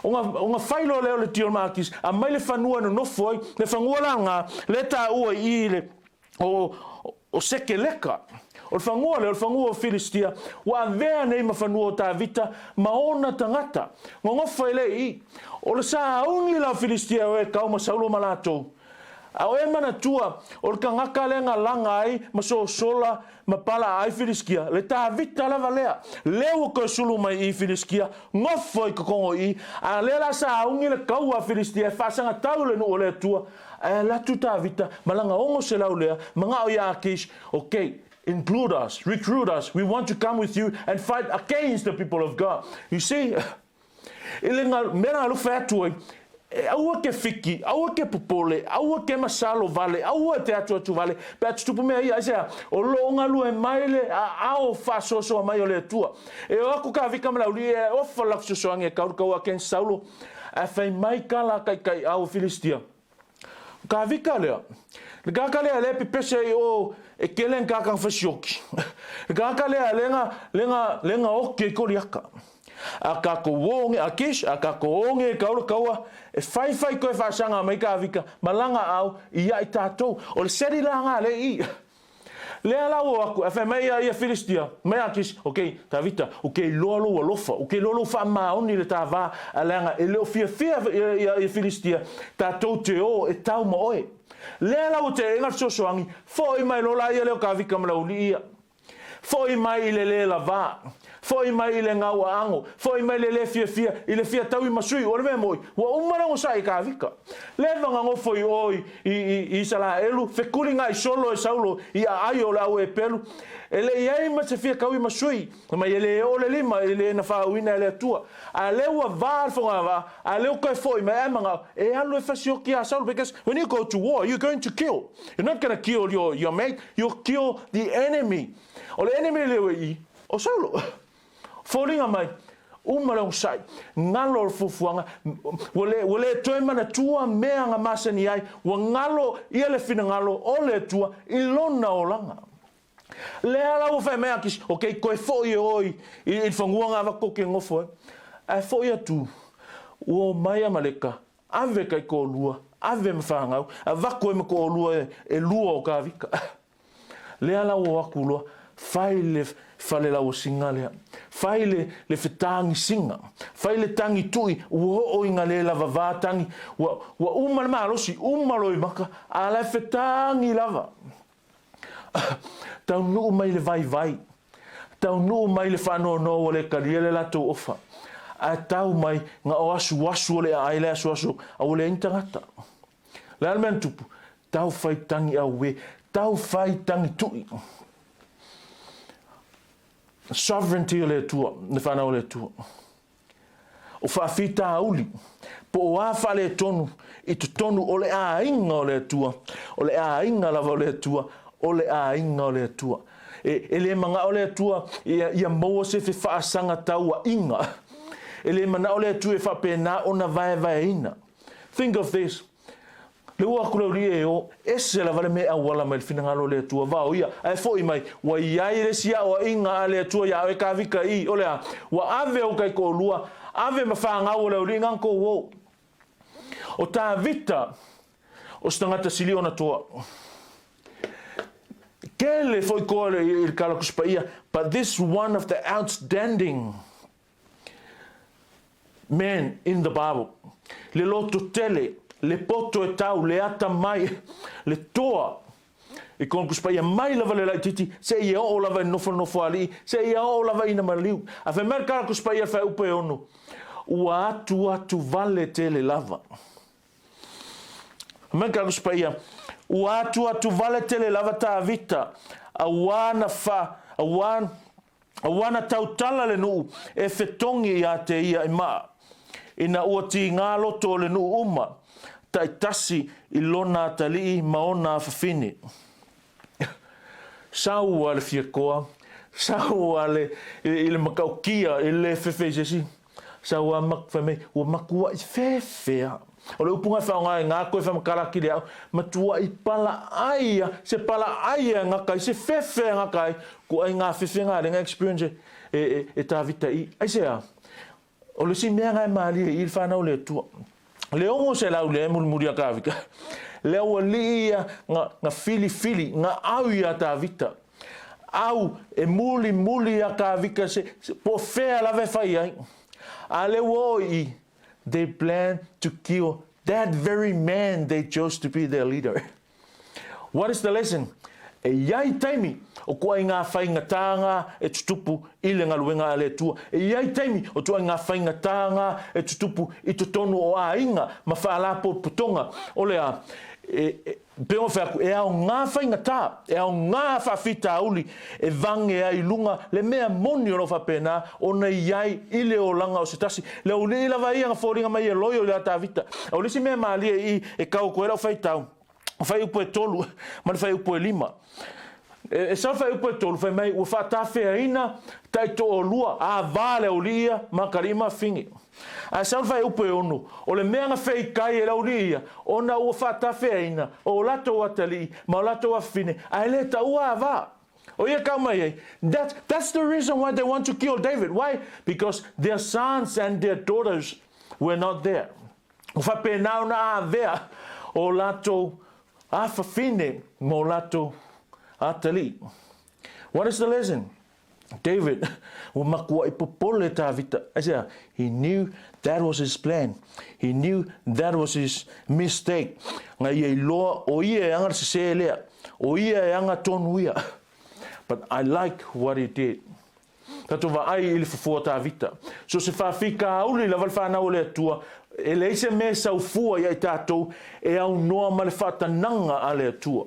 Ona, ona fai loa lea o le tio ma Akisa, aumai le fanua e nonofo ai, le fanua la nga, lea e taua i i le, o, o Sekeleka. O le fanua lea, o le fanua o Filistia, ua avea nei ma fanua o Tavita ma ona tagata. Nonofo ai lea i i. O le sauni la o Filistia e o e kau ma Saulo ma latou. A o e manatua, o le tagata lea na laga ai ma sosola ma palaa ai Filistia, le Tavita lava lea. Lea ua toe sulu mai i Filistia, nofo i totogo i i, a lea la sauni le kaua a Filistia e faasagatau i le nuu o le Atua, ae alu atu Tavita ma lana 600 lea, manao ia Akish, Ok, include us, recruit us, we want to come with you and fight against the people of God. You see, I le mea na alofa atu ai, e aua ke fiki, aua ke popole, aua ke masalo vale, aua te atuatu vale, pe a tutupu mea ia, aisea, o lo o galue mai le aao faasoasoa mai o le Atua. E o aku ka vika ma le auli'i e ofa le fesoasoani e kaulu kaua against Saulo, ae fai mai ka la taitai'au o Filistia, Ka vika lea. Le kaka lea lea pepese ai o e kele nga kaka fasioki. Le kaka lea le nga le nga le nga oki ai Koliaka. A kako onge a kish a kako onge e kaula kaua e fai fai koe faasanga mai ka vika malanga au i ai tatou. O le seri la nga le i. Lea la ua o aku, ae fai mai ia ia Filistia, mai Akisi, Ok, Tavita, u ke iloa lou alofa, u ke iloa lou faamaoni i le ta va, a leaga e le o fiafia ia ia Filistia, tatou te o e tau ma oe. Lea la ua teena le fesoasoani, foi mai loa la ia lea o Tavita ma le aualii ia. Foi mai i le le lavā, foi mai i le gau aago, foi mai i le le fiafia, i le fia taui ma sui, o le mea moi, ua uma le onosai i Tavita. Leva na nofo i o i, i, i Isaraelu, fekuli nga i solo e Saulo i aai o le au Epelu. E le i ai ma se fia kaui ma sui, mai e le oo le lima i le na faauina e le Atua. A lea ua va le fogavaa, a lea ua toe foi mai ae manao, e alu e fasioki ia Saulo, because when you go to war, you're going to kill. You're not gonna kill your, your mate, you'll kill the enemy. O le enemy lea ua i i, o Saulo. Foliga mai, uma le onosai, ngalo le fuafuaga, ua le, ua le toe manatua mea na masani ai, ua ngalo ia le finagalo o le Atua i lona olaga. Lea la ua fai mai Akisi, Ok, koe foi e o i, i, i le fanua na avatu ke nofo ai. Ae foi atu, ua omai Amaleka, ave taitoalua, ave ma fanau, avatu ai ma toalua e, e lua o Tavita. Lea la ua o atu loa, fai le fale lauasiga lea, fai le, le fetagisiga, fai le tagi tui, ua oo ina le lava va tagi, ua, ua uma le malosi, uma loimaka, a la e fetagi lava. Taunuu mai le vaivai, taunuu mai le faanoanoa ua le talia le latou ofa, ae tau mai na o asuasu o le aai le asuasu a ua leai ni tagata. Le a le mea na tupu? Tau fai tangi auē, tau fai tangi tui. Sovereignty o le Atua, le whanau o le Atua. O faafitauli, po o a faaletonu i totonu o le aiga o le Atua, o le aiga lava o le Atua, o le aiga o le Atua. E, e le manao le Atua ia, ia maua se fefaasagataua-iga. E le manao le Atua e faapena ona vaevaeina. Think of this, Le ua aku le aualii e o, ese lava le mea e auala mai le finagalo o le Atua, vao ia, ae foi mai, ua i ai le isi aoaiga a le Atua iā oe Kavika i, o le a? Ua ave ou taitoalua, ave ma fanau o le aualii na tou o. O Tavita, o se tagata sili ona toa. Tele foi toa i le Tala Tusi Paia, but this one of the outstanding Man in the Bible. Le lototele, le poto e tau, le atamai, le toa i kona Tusi Paia mai lava le laitiiti seia oo lava i nofonofo alii, seia oo lava ina maliu. A fai mai le Tala Tusi Paia i le Fuaiupu e 6, ua atuatu vale tele lava. Fai mai le Tala Tusi Paia, ua atuatu vale tele lava Tavita, auā na fa, auā Aua na tautala le nuu e fetogi ia te ia i maa, ina ua tigā loto o le nuu uma, taitasi i lona atalii ma ona afafine. Sau a le fiakoa, sau a le, i le matautia, e le fefe i se isi, sau a mak, fai mai, ua matuai fefea. O le upu nga e faaaoga ai nga koe faamatala atili e au, matuai palaai ia, se palaai e agaka ai, se fefe e agaka ai, ku ai nga fefe nga le nga experience e, e, e Tavita i. Aisea? O le isi mea nga e malie i le whanau le Atua. Le 600 lea e mulimuli a Tavita. Le aualii ia nga, nga filifili, nga au ia Tavita. Au e mulimuli ia Tavita se, se po o fea lava e fai ai. A le ua oo i i, they plan to kill that very man they chose to be their leader. What is the lesson? E i ai taimi o tuaiga faigata e tutupu i le galuega a le Atua. E i ai taimi o tuaiga faigata e tutupu i totonu o aiga ma faalapotopotoga. O le a? E, e, pei ona fai atu, e aoga faigata, e aoga faafitauli e vage ai i luga le mea moni o lo o faapena ona i ai i le olaga o se tasi. Le auli'i lava ia na foliga mai e loio i a Tavita. O le isi mea malie i i e kau atu ai lau faitau, o fuaiupu e 3 ma le fuaiupu e 5. E sau le fuaiupu e 3, fai mai ua faatafeaina taitoalua a va le auli'i ia ma atalii ma afafine. Ae sau le fuaiupu e 6, o le mea na feikai e le auli'i ia, ona ua faatafeaina o latou atalii ma o latou afafine, ae le taua a va. O ia kau mai ai, that's the reason why they want to kill David. Why? Because their sons and their daughters were not there. Ua faapena ona avea o latou afafine ma o latou atalii. What is the lesson? David, ua matuai popole Tavita. Aisea? He knew that was his plan. He knew that was his mistake. Na ia iloa o ia e aga le sesē lea. O ia e aga tonu ia. But I like what he did. Tatou vaai i le fofo a Tavita. So se faafitauli lava le fanau o le Atua, e leai se mea e sau fua ia i tatou e aunoa ma le faatanaga a le Atua.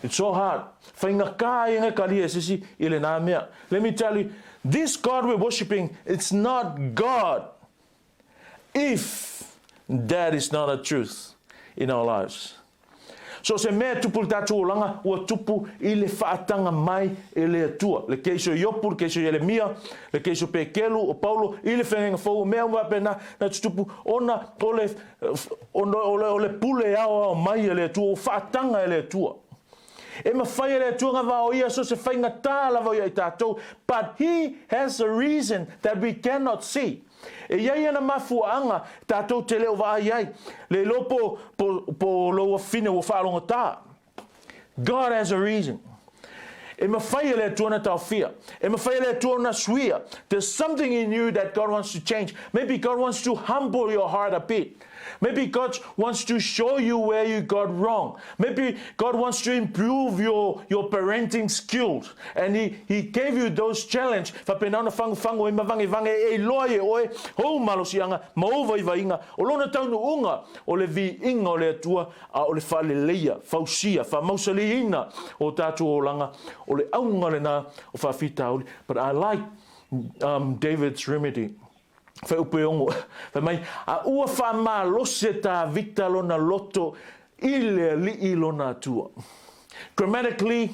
It's so hard. Faigata ia e kalia e se isi i lena mea. Let me tell you, this God we're worshiping, it's not God if that is not a truth in our lives. So se mea e tupu i le tatou olaga, ua tupu i le faataga mai e le Atua. Le keiso o Iopu, le keiso o Ieremia, le keiso o Pekelu, o Paulo, i le feagaiga fou, o mea uma faapena na tutupu ona o le, ona o le, o le pule aoao mai a le Atua, ua faataga e le Atua. E mafai e le Atua ona vaoia so se faigata lava ia i tatou, but He has a reason that we cannot see. E i ai ana mafuaaga tatou te le o vaai ai, le iloa po, po, po lou afine ua faalogotā. God has a reason. E mafai e le Atua ona taofia. E mafai e le Atua ona suia. There's something in you that God wants to change. Maybe God wants to humble your heart a bit. Maybe God wants to show you where you got wrong. Maybe God wants to improve your parenting skills. And he gave you those challenge. Faapena ona fagufagu ai ma vagevaga e iloa ai e oe ou malosiaga ma ou vaivaiga. O lona taunuuga o le viiga o le Atua a o le faaleleia, fausia, faamausaliina o tatou olaga. O le auga lena o faafitauli. But I like David's remedy. Fuaiupu e 6, fai mai, A ua faamalosi e Tavita lona loto i le Alii lona Atua. Grammatically,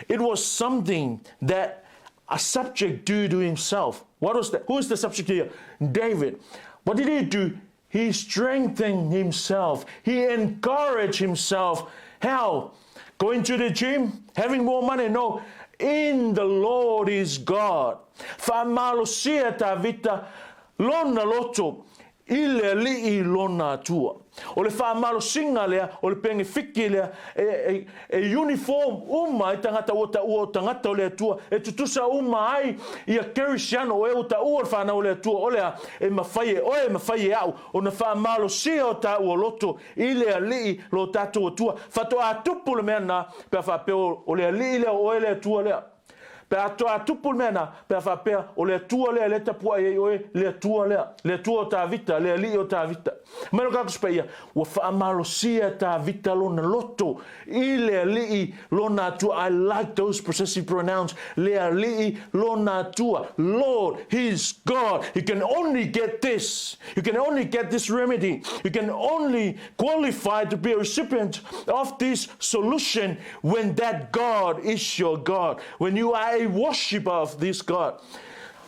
it was something that a subject do to himself. What was that? Who is the subject here? David. What did he do? He strengthened himself. He encouraged himself. How? Going to the gym? Having more money? No. In the Lord is God. Faamalosia Tavita lona loto i le Alii lona Atua. O le faamalosiga lea, o le penefiki lea, e, e, e uniform uma ai tagata ua taua o tagata o le Atua, e tutusa uma ai ia Kerisiano o e ua taua le fanau o le Atua, o le a? E mafai e oe, e mafai e au ona faamalosia o taua loto i le Alii lo tatou Atua. Faatoa tupu le mea lena pe a faapea o le Alii lea o oe le Atua lea. Pe a toa tupu le mea na, pe a faapea, o le Atua lea lea e tapuai ai oe, le Atua lea, le Atua o Tavita, le Alii o Tavita. Mai lo Tusi Paia, ua faamalosia e Tavita lona loto i le Alii lona Atua. I like those possessive pronouns, le Alii lona Atua. Lord, his God. You can only get this. You can only get this remedy. You can only qualify to be a recipient of this solution when that God is your God, when you are a worshipper of this God.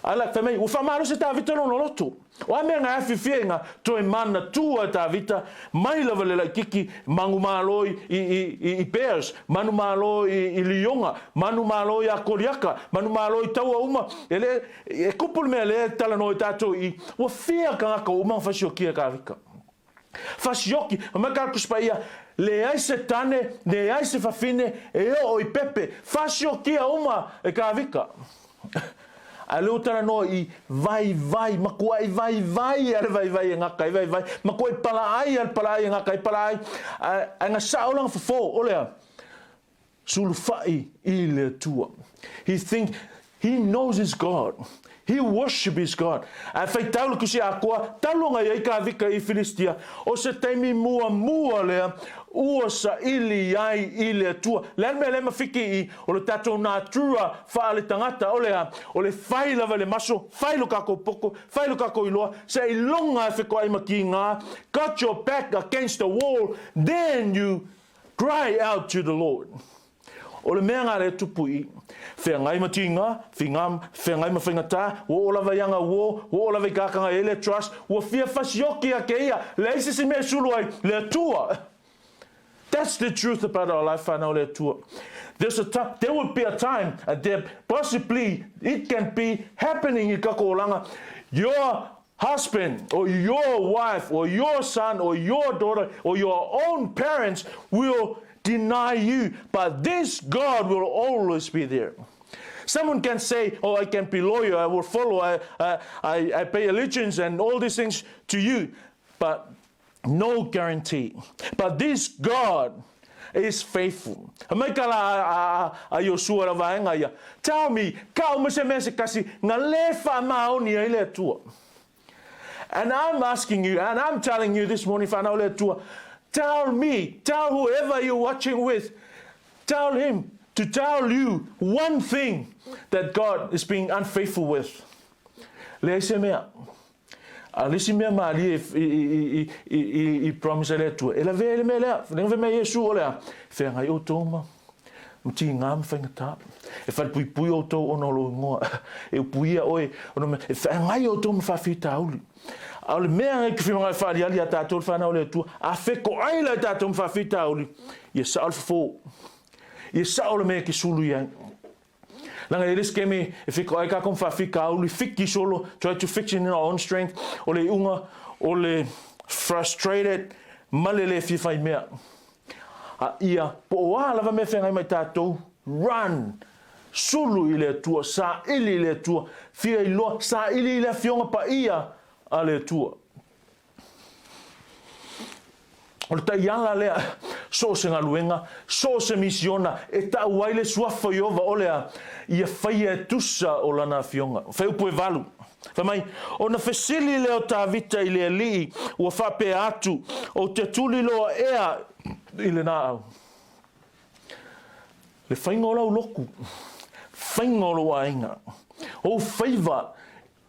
Ala, fai mai, ua faamalosi e Tavita lona loto. O a mea na afifi ai na toe manatua e Tavita, mai lava le laititi, manumalo i, i, i, i Bears, manumalo i, i Lioga, manumalo iā Koliata, manumalo i taua uma. E le, e kupu le mea lea e talanoa i tatou i, ua fia tagata ua uma ona fasiokia e Tavita. Fasioki, fai mai ka Tusi Paia, leai se tane, leai se fafine e oo i pepe, fasiokia uma e Tavita. A lea ua talanoa i vaivai, matuai vaivai a le vaivai e gata ai vaivai, matuai palaai a le palaai e gata ai palaai, ae, ae na sao lana fofo, o le a? Sulufai i le Atua. He think, he knows his God. He worship his God. Ae faitau le Tusi Atoa, talu ona i ai Tavita i Filistia, o se taimi muamua lea ua saili ai i le Atua. Le a le mea lea mafiki i, o le tatou natura faaletagata, o le a? O le fai lava i le maso, fai lo tatou poto, fai lo tatou iloa, seiloga e fetoai ma tiga, got your back against the wall, then you Cry out to the Lord. O le mea ngā le tupu i, feagai ma tīngā, whingā, feagai ma faingatā, ua oo lava i anga uo, ua oo lava i kakanga e le trust, ua fia fasioki ake ia, leai se isi mea e sulu ai, le Atua. That's the truth about our life, whānau le Atua. There's a time, there will be a time, and there possibly it can be happening i kako olanga. Your husband or your wife or your son or your daughter or your own parents will deny you, but this God will always be there. Someone can say, oh, I can be loyal, I will follow, I, I, I, I pay allegiance and all these things to you, but no guarantee. But this God is faithful. Mai ka la a, a, a Iosua la vaega ia, tell me, ka uma se mea se kasi, nga le whaamaoni ai le Atua. And I'm asking you, and I'm telling you this morning, whanau le Atua, tell me, tell whoever you're watching with, tell him to tell you one thing that God is being unfaithful with. Leai se mea. A le isi mea malie i promise a le Atua, e lavea ai le mea lea. Lenga fai mai Iesu, o le a? Feagai outou ma ma tigā ma faigata. E falepuipui outou ona o lou igoa. E upuia oe ona mea. E feagai outou ma faafitauli. A o le mea e te whiringa e whaaliali a tātou le whanau o le Atua, a whekoai la i tātou ma faafitauli, ia sao le fofo. Ia sao le mea e te sulu i ai. Leaga e le se taimi e fika ai kākou ma faafitauli, fiki solo, try to fix it in our own strength, o le iuga o le frustrated ma le le fia fai mea. A ia, po o a lava mea feagai mai tatou, run! Sulu i le Atua, saili i le Atua, fia iloa, saili i le Afioga Paia a le Atua. O le taiala lea, so o se galuega, so o se misiona, e tau ai le suafa o Ieova o le a? Ia faia e tusa o lana afioga. Faiupu e valu. Fai mai, Ona fesili lea o Tavita i le alii, ua faapea atu, Ou te tuliloa ea i le naau? Le faiga o lau lotu, faiga o lou aiga, ou faiva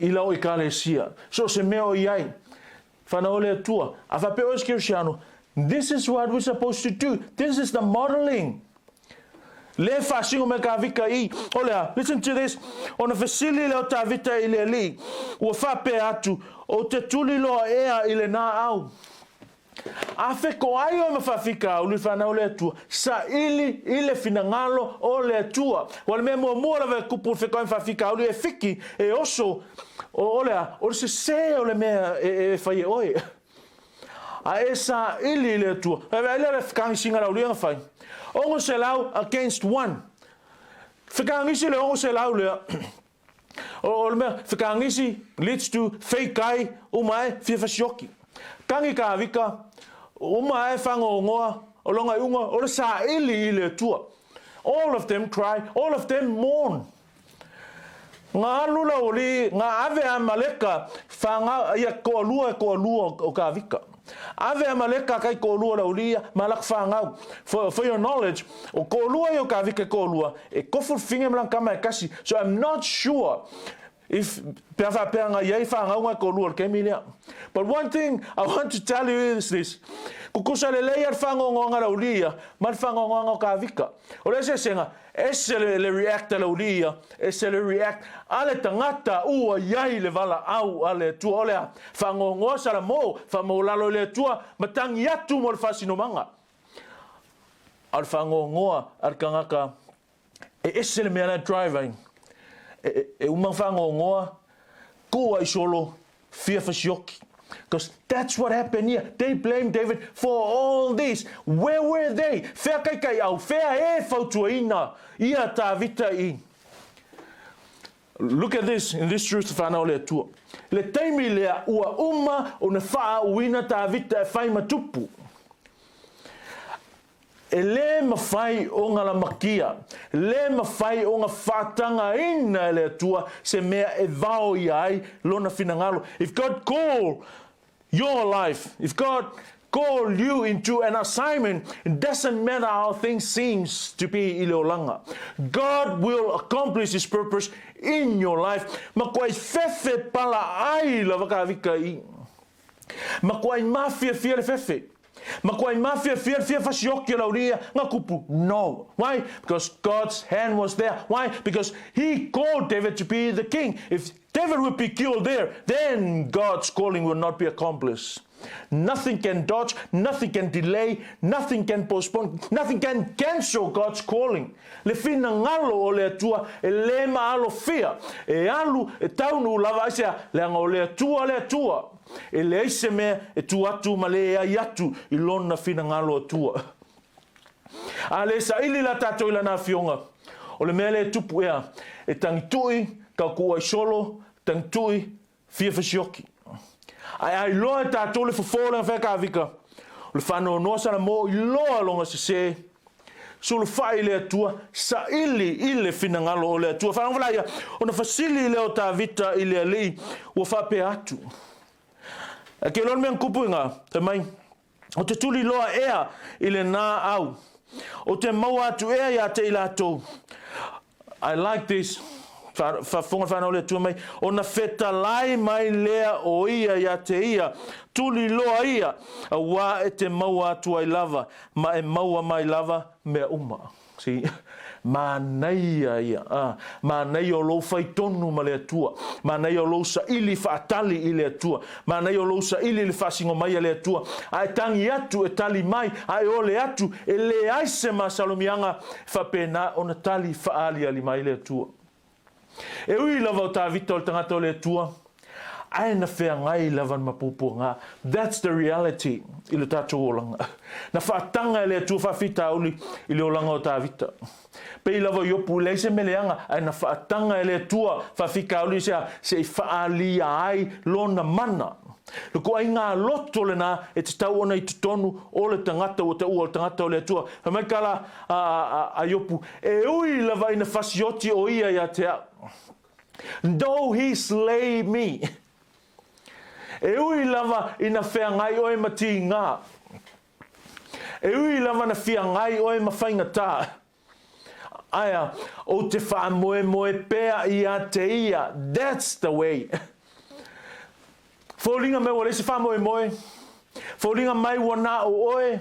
i lau ekalesia, so o se mea o i ai, Whanau o le Atua. A faapea oe se Kerisiano, this is what we're supposed to do. This is the modeling. Le faasino mai Tavita i, o le a, listen to this, ona fesili lea o Tavita i le alii, ua faapea atu, Ou te tuliloa ea i le naau. A fekoai oe ma faafitauli whanau le Atua, saili i le finagalo o le Atua. Ua le mea muamua lava e kupu le fekoai ma faafitauli e fiki, e oso, o, o le a, o le sesē o le mea e, e fai e oe. A e saili i le Atua. Vaai lea le fekagisiga laulia na fai. 600 against one. Fekagisi le 600 lea. O, o le mea, fekagisi leads to feikai, uma ae, fia fasioki. Kagi Tavita, uma ae fagogoa, o lona iuga, o le saili i le Atua. All of them cry, all of them mourn. Nga alu laualii, nga ave a Amaleka, whanga, ia toalua e toalua o Tavita. Ave Amaleka kai toalua laualii ia, ma lak whangau. For, for your knowledge, o toalua ia o Tavita e toalua, e kofu le finge ma lana tama e kasi. So I'm not sure. If pe a faapea na i ai fanauga e toalua i le taimi lea. But one thing I want to tell you is this, tutusa lelei lava le faanoanoaga a le aualii ia ma le faanoanoaga o Tavita. O le eseesega, ese le react a le aualii ia, ese le react a le tagata ua i ai le valaau a le Atua. O le a? Faanoanoa Salamo, faamaualalo i le Atua ma tagi atu mo le faasinomaga. A o le faanoanoa a le tagata E ese le mea la e drive ai. E uma ona faanoanoa, tuu ai solo, fia fasioki. Because that's what happened here. They blame David for all this. Where were they? Whea kaikaiau? Whea e fautuaina ia Tavita i Look at this, in this truth whanau o le Atua. Le taimi lea ua uma ona faaauina Tavita e whai ma tupu. E lē mafai ona lamakia, lē mafai ona faatagaina e le Atua se mea e vaoia ai Lona finagalo. If God call your life, if God call you into an assignment, it doesn't matter how things seems to be i le olaga. God will accomplish His purpose in your life. Makuai fefe pala ai lava ka vika i. Makuai mafiafia le fefe. Makuai mafiafia le fia fasioki o le aulia nga kupu. No. Why? Because God's hand was there. Why? Because he called David to be the king. If David would be killed there, then God's calling will not be accomplished. Nothing can dodge, nothing can delay, nothing can postpone, nothing can cancel God's calling. Le finagalo o le Atua e lē maalofia, e alu, e taunuu lava, aisea? Leaga o le Atua le Atua. E leai se mea e tu atu ma leai atu i Lona finagalo Atua. A le saili la tatou i Lana Afioga, o le mea lea e tupu ea, e tagitui, tautuuai solo, tagitui, fia fesioki. Ae a iloa e tatou le fofo o le gafea Kavika, o le faanoanoa Salamo iloa lona sese, sulufai i le Atua, saili i le finagalo o le Atua. Faalogo laia, ona fasili lea o Tavita i le Alii, ua faapea atu. Ae ke iloa le mea na tupu i ina, fai mai, O te tuliloa ea i lenā au, o te maua atu ea ia te i latou. I like this. Faafofoga le whanau o le Atua mai, ona fetalai mai lea o ia ia te ia, tuliloa ia, auā e te maua atu ai lava, ma e maua mai lava mea uma. See? Manaia ia, a, manaia o lou fai tonu ma le Atua, manaia o lou saili faatali i le Atua, manaia o lou saili i le faasino mai a le Atua, a e tagi atu e tali mai, a e ole atu, e leai se masalomiaga e faapena ona tali faaaliali mai le Atua. E ui lava o Tavita o le tagata o le Atua, ae na feagai lava ma puapuaga. That's the reality i le tatou olaga. Na faataga e le Atua faafitauli i le olaga o Tavita. Pei lava o Iopu, e leai se mea leaga, ae na faataga e le Atua faafitauli se a? Se i faaalia ai lona mana. Le ituaiga loto lena e tatau ona i totonu o le tagata ua taua o le tagata o le Atua. Fai mai ka la a Iopu, E ui lava ina fasioti o ia ia te au. Though he slay me. E ui lava ina feagai oe ma tīgā. E ui lava na feagai oe ma faigata. Aea, ou te faamoemoe pea ia te ia. That's the way. Foliga mai ua leai se faamoemoe. Foliga mai ua na o oe.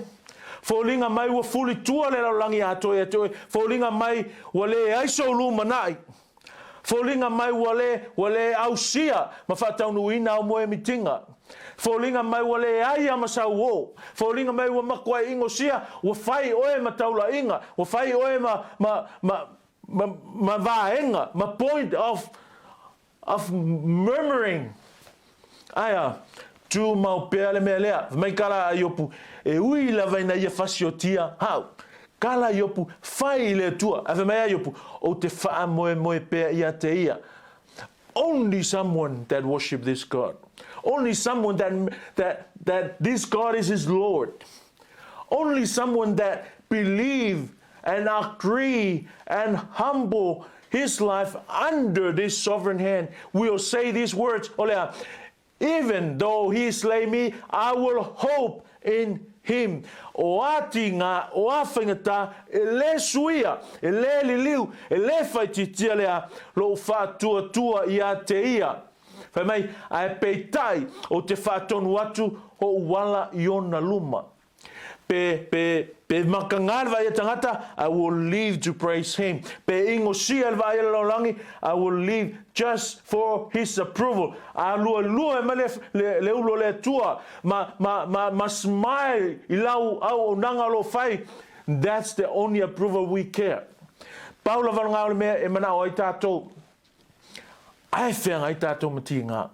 Foliga mai ua fuli tua le lalolagi atoa ia te oe. Foliga mai ua leai sou lumanai. Foliga mai ua le, ua le ausia ma faataunuuina au moemitiga. Foliga mai ua leai a ma sau ō. Foliga mai ua matua igosia, ua fai oe ma taulaiga, ua fai oe ma, ma, ma, ma, ma vaega, ma point of, of murmuring. Aea, tumau pea le mea lea. Fai mai ka la a Iopu, E ui lava ina ia fasiotia hau. Ka la Iopu, Fai i le Atua. Ae fai mai a Iopu, Ou te faamoemoe pea ia te ia. Only someone that worship this God. Only someone that, that, that this God is his Lord. Only someone that believe and agree and humble his life under this sovereign hand will say these words, o le a, Even though he slay me, I will hope in Him. O a tigā, o a faigata, e lē suia, e lē liliu, e lē faitiitia le a, lou faatuatua ia te Ia. Fai mai, ae peitai, ou te faatonu atu ou ala i Ona luma. Pe, pe, pe makagā le vaai a tagata, I will live to praise Him. Pe ingosia le vaai a le lalolagi, I will live just for His approval. A lualua mai le, le, le ulu o le Atua, ma, ma, ma, ma smile i lau auaunaga o lo o fai, that's the only approval we care. Pau lava lena o le mea e manao ai tatou, ae feagai tatou ma tiga.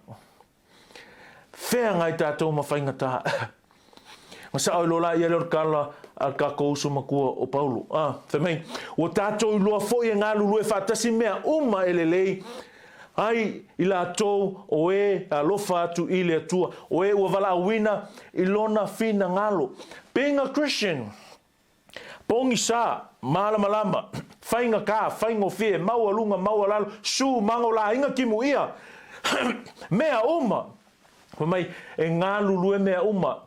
Feagai tatou ma faigata. Na sao iloa la ia lea o le kala a le kakou uso matua o Paulo. A, fai mai, ua tatou iloa foi e galulue faatasi mea uma e lelei ai i latou o e alofa atu i le Atua, o e ua valaauina i lona finagalo. Being a Christian, Pogisa, malamalama, faigata, faigofie, maualuga, maualalo, su, mago, laiga, timuia, mea uma. Fai mai, e galulue mea uma.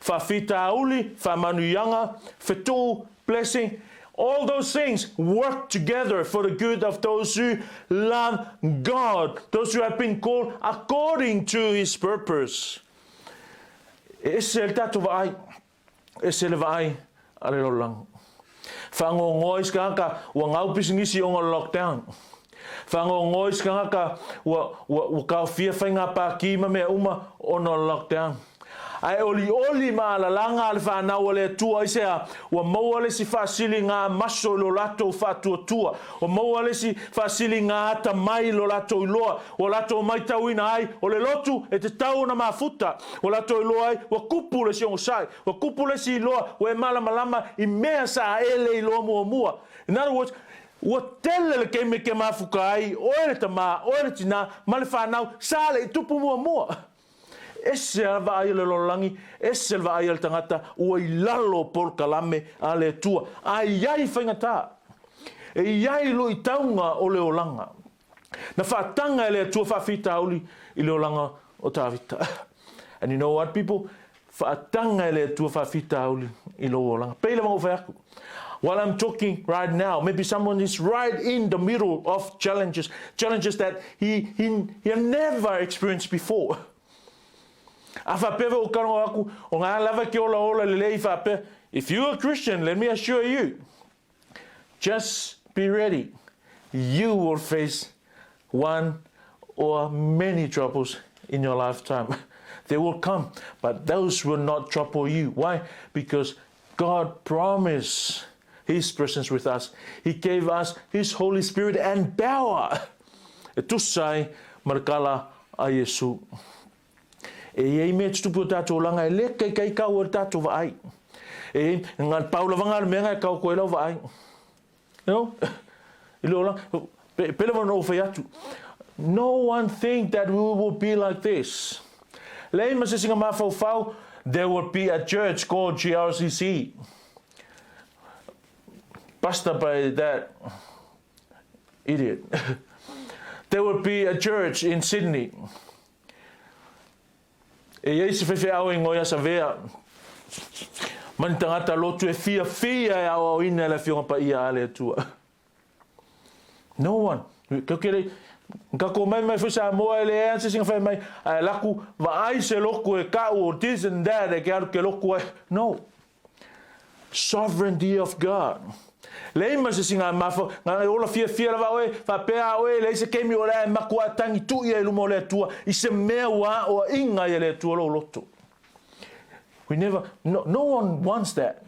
Faafitauli, faamanuiaga, fetuu, blessing, all those things work together for the good of those who love God, those who have been called according to His purpose. E ese le tatou vaai. Ese le vaai a le lalolagi. Fagogoa isi tagata ua gau pisinisi ona o le lockdown. Fagogoa isi tagata ua, ua, ua taofia faiga pākī ma mea uma ona o le lockdown. Ae olioli ma alalaga a le fanau a le Atua aisea? Ua maua le isi faasiliga maso i lo latou faatuatua. Ua maua le isi faasiliga atamai i lo latou iloa. Ua latou maitauina ai, o le lotu e tatau ona mafuta. Ua latou iloa ai, ua kupu le isi ogasai, ua kupu le isi iloa, ua e malamalama i mea sa e le iloa muamua. In other words, ua tele le taimi e te mafuta ai, oe le tamā, oe le tinā, ma le fanau, sa le i tupu muamua. Ese a vaai a le lalolagi, ese le vaai a le tagata, ua i lalo o polokalame a le Atua. A i ai faigata, e i ai luitauga o le olaga. Na faataga e le Atua faafitauli i le olaga o Tavita. And you know what people? Faataga e le Atua faafitauli i lou olaga. Pei lava ona ou fai atu. While I'm talking right now, maybe someone is right in the middle of challenges, challenges that he, he, he had never experienced before. A faapea foi ou talanoa atu, o ngā lava ke ola ola lelei faapea, if you are a Christian, let me assure you, Just be ready, you will face one or many troubles in your lifetime. They will come, but those will not trouble you. Why? Because God promised His presence with us. He gave us His Holy Spirit and power. E tusa ai ma le kala a Iesu. E i ai mea tutupu o tātou olanga e le kaikai kau o le tātou vaai. E i ngā pau lava ngā mea ngā kau koe lau vaai. You know? I le olanga, pe, pele wa no whai atu. No one think that we will be like this. Lei ma se singa mawhauwhau, there will be a church called GRCC. Pastor by that idiot. There will be a church in Sydney. E i ai se faifeau e ingoia Savea, ma ni tagata lotu e fiafia e aoaoina e le Afioga Paia a le Atua. No one. Kau ke lei, ka ko mai mai foi Samoa e le ea se singa fai mai, ae laku vaai se loku e ka'u o this and that e ke alu ke loku ai. No. Sovereignty of God. Leai ma se singa mafa, nga e ola fiafia lava oe, faapea a oe, leai se kemi o lea e makuaa tangi tuu ia i luma o le Atua, i se mea ua aoaiga ai e le Atua lou loto. We never, no, no one wants that.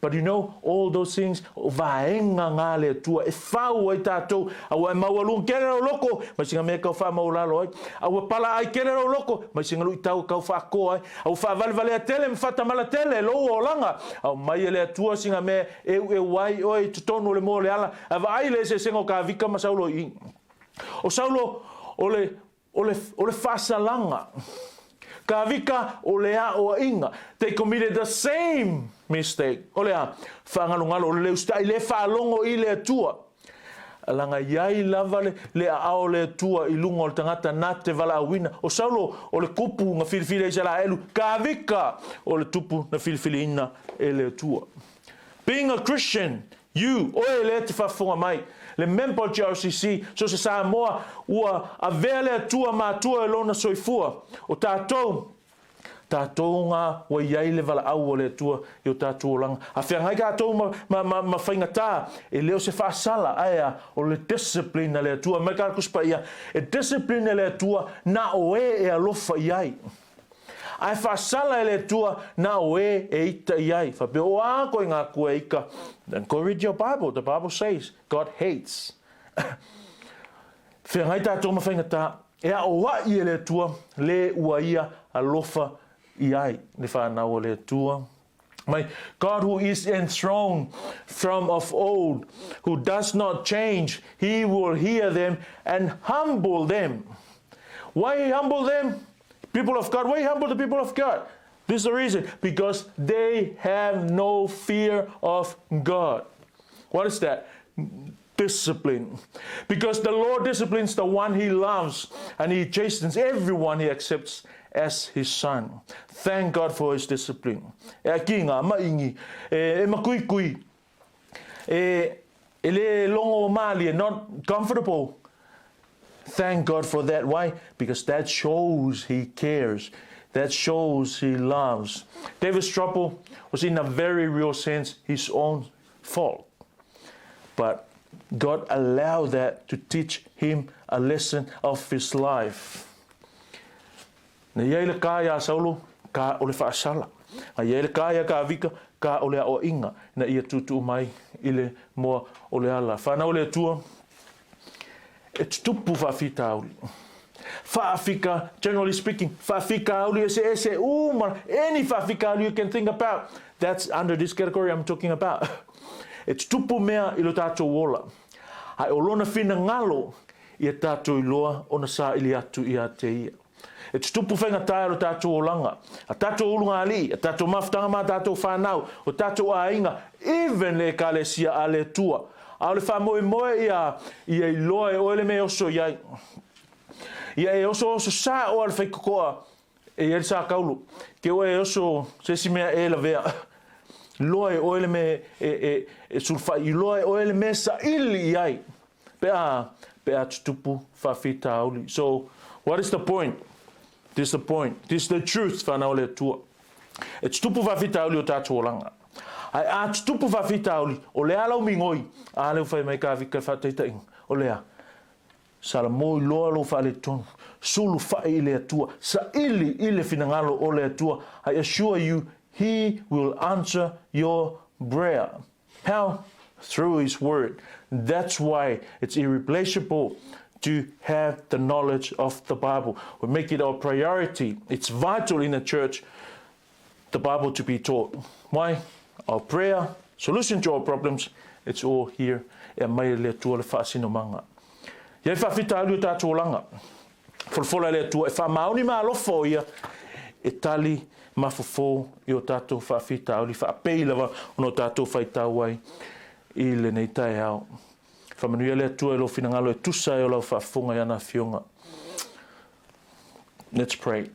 But you know, all those things, o vaega ngā le Atua e whau ai tātou, a ua e maualuga kele lau loko, mai singa mea kau whaamaulalo ai, a ua pala ai kele lau loko, mai singa luitau kau whaakoa ai, A ua faavalevalea tele ma faatamala tele lou olaga, aumai e le Atua sina mea e eueu ai oe i totonu o le moa o le ala, ae vaai le eseesega o Kavika ma Saulo i i. O Saulo, o le, o le, o le faasalaga. Kavika, o le aoaiga. They committed the same mistake. O le a? Faagalogalo, o le usitai le faalogo i le Atua. Leaga e i ai lava le, le aao o le Atua i luga o le tagata na te valaauina. O Saulo, o le tupu na filifili e Isaraelu, Kavika, o le tupu na filifiliina e le Atua. Being a Christian, you, oe lea e te faafofoga mai, le member o le GRCC, so se Samoa, ua avea le Atua matua i lona soifua. O tatou, tatou nga ua i ai le valaau a le Atua i o tatou olaga. A feagai tatou ma, ma, ma, ma faigata, e le o se faasala, ae a, o le discipline a le Atua. Mai ka Tusi Paia, e discipline e le Atua na o e e alofa i ai. Ae faasala e le Atua na o e e ita i ai. Faapea, o a koe ngā kua e ika? Then go read your Bible. The Bible says God hates. Feagai tatou ma faigata, e aoaʻi e le Atua le ua ia alofa i ai le whanau o le Atua. Mai, God who is enthroned from of old, who does not change, he will hear them and humble them. Why he humble them? People of God. Why he humble the people of God? This is the reason. Because they have no fear of God. What is that? Discipline. Because the Lord disciplines the one he loves and he chastens everyone he accepts as his son. Thank God for his discipline. E a ki ngā maingi, e, e makuikui, e, e le longo mālie, not comfortable. Thank God for that. Why? Because that shows he cares. That shows he loves. David's trouble was in a very real sense his own fault. But God allowed that to teach him a lesson of his life. Na i ai le kā iā Saulo, kā o le faasala. Na i ai le kā iā Kavika, kā o le aoaiga, ina ia tuutuu mai i le moa o le ala. Whanau le Atua, e tutupu faafitauli. Faafika, generally speaking, faafikauli eseese uma, any faafikauli you can think about, that's under this category I'm talking about. E tutupu mea i lo tātou ola. Ae o lona finagalo ia tātou iloa ona saili atu ia te ia. E tutupu faigata e lo tātou olaga, a tātou uluga aliʻi, a tātou mafutaga ma tātou whanau, o tātou aiga, even le ekalesia a le Atua. A o le faamoemoe ia, ia iloa e oe le mea e oso i ai. Ia e osooso sa'o a le faikokoa e i ai le sakaulu. Ke oe e oso se isi mea e lavea. Iloa e oe le mea e, e, e sulufai, iloa e oe le mea e saili i ai. Pe a, pe a tutupu faafitauli. So, what is the point? This is the point. This is the truth, whanau o le Atua. E tutupu faafitauli o tātou olaga. Ae a tutupu faafitauli, o le a lau migoi, a leu fai mai ka vika faataitaiga, o le a. Salamo iloa lou faaletonu, sulufa'i i le Atua, saili i le finagalo o le Atua, I assure you, He will answer your prayer. How? Through His Word. That's why it's irreplaceable to have the knowledge of the Bible. We make it our priority. It's vital in a church, the Bible to be taught. Why? Our prayer, solution to our problems, it's all here. E mai e le Atua le faasinomaga. Ia e faafitauli o tātou olaga. Folafola e le Atua, e faamaoni ma alofa o ia, e tali ma fofo i o tātou faafitauli, faapei lava ona o tātou faitau ai i lenei taeao. Faamanuia le Atua i lou finagalo e tusa ai o lau faafofoga i ana afioga. Let's pray.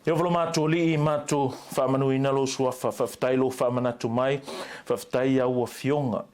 Ieova lo matou Alii, matou faamanuina lou suafa, faafetai lou faamanatu mai, faafetai i au afioga.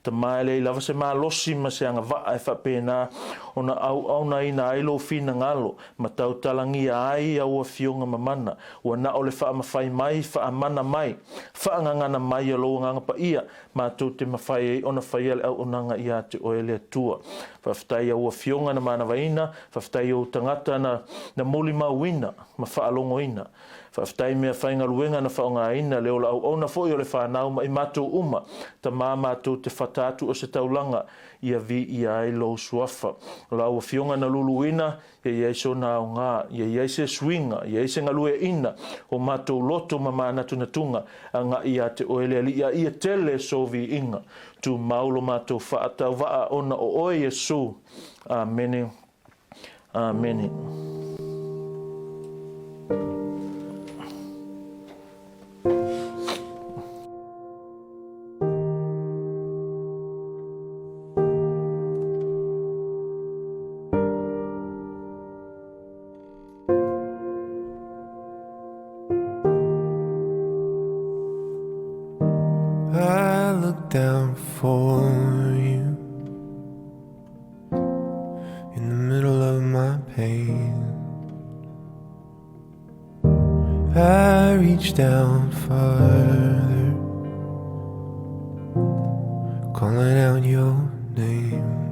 Tama e leai lava se malosi ma se agavaa e faapena ona auaunaina ai lou finagalo ma tautalagia ai au afioga mamana, ua na o le faamafai mai, faamana mai, faagagana mai o lou Agaga Paia, matou te mafai ai ona faia le auaunaga ia te oe le Atua. Faafetai i au afioga na manavaina, faafetai i ou tagata na na molimauina ma faalogoina. Faafetai i mea faigaluega na faaaogaina, le ola auauna foi o le fanau ma i matou uma, Tama matou te fata atu o se taulaga ia viia ai lou suafa. O lau afioga na luluina, ia i ai sona aoga, ia i ai se suiga, ia i ai se galueaiina o matou loto ma manatunatuga, agaʻi ia te oe le Alii a ia tele sou viiga. Tumau lo matou faatauvaa ona o oe Iesu. Amene. Amene. reached out farther, calling out your name.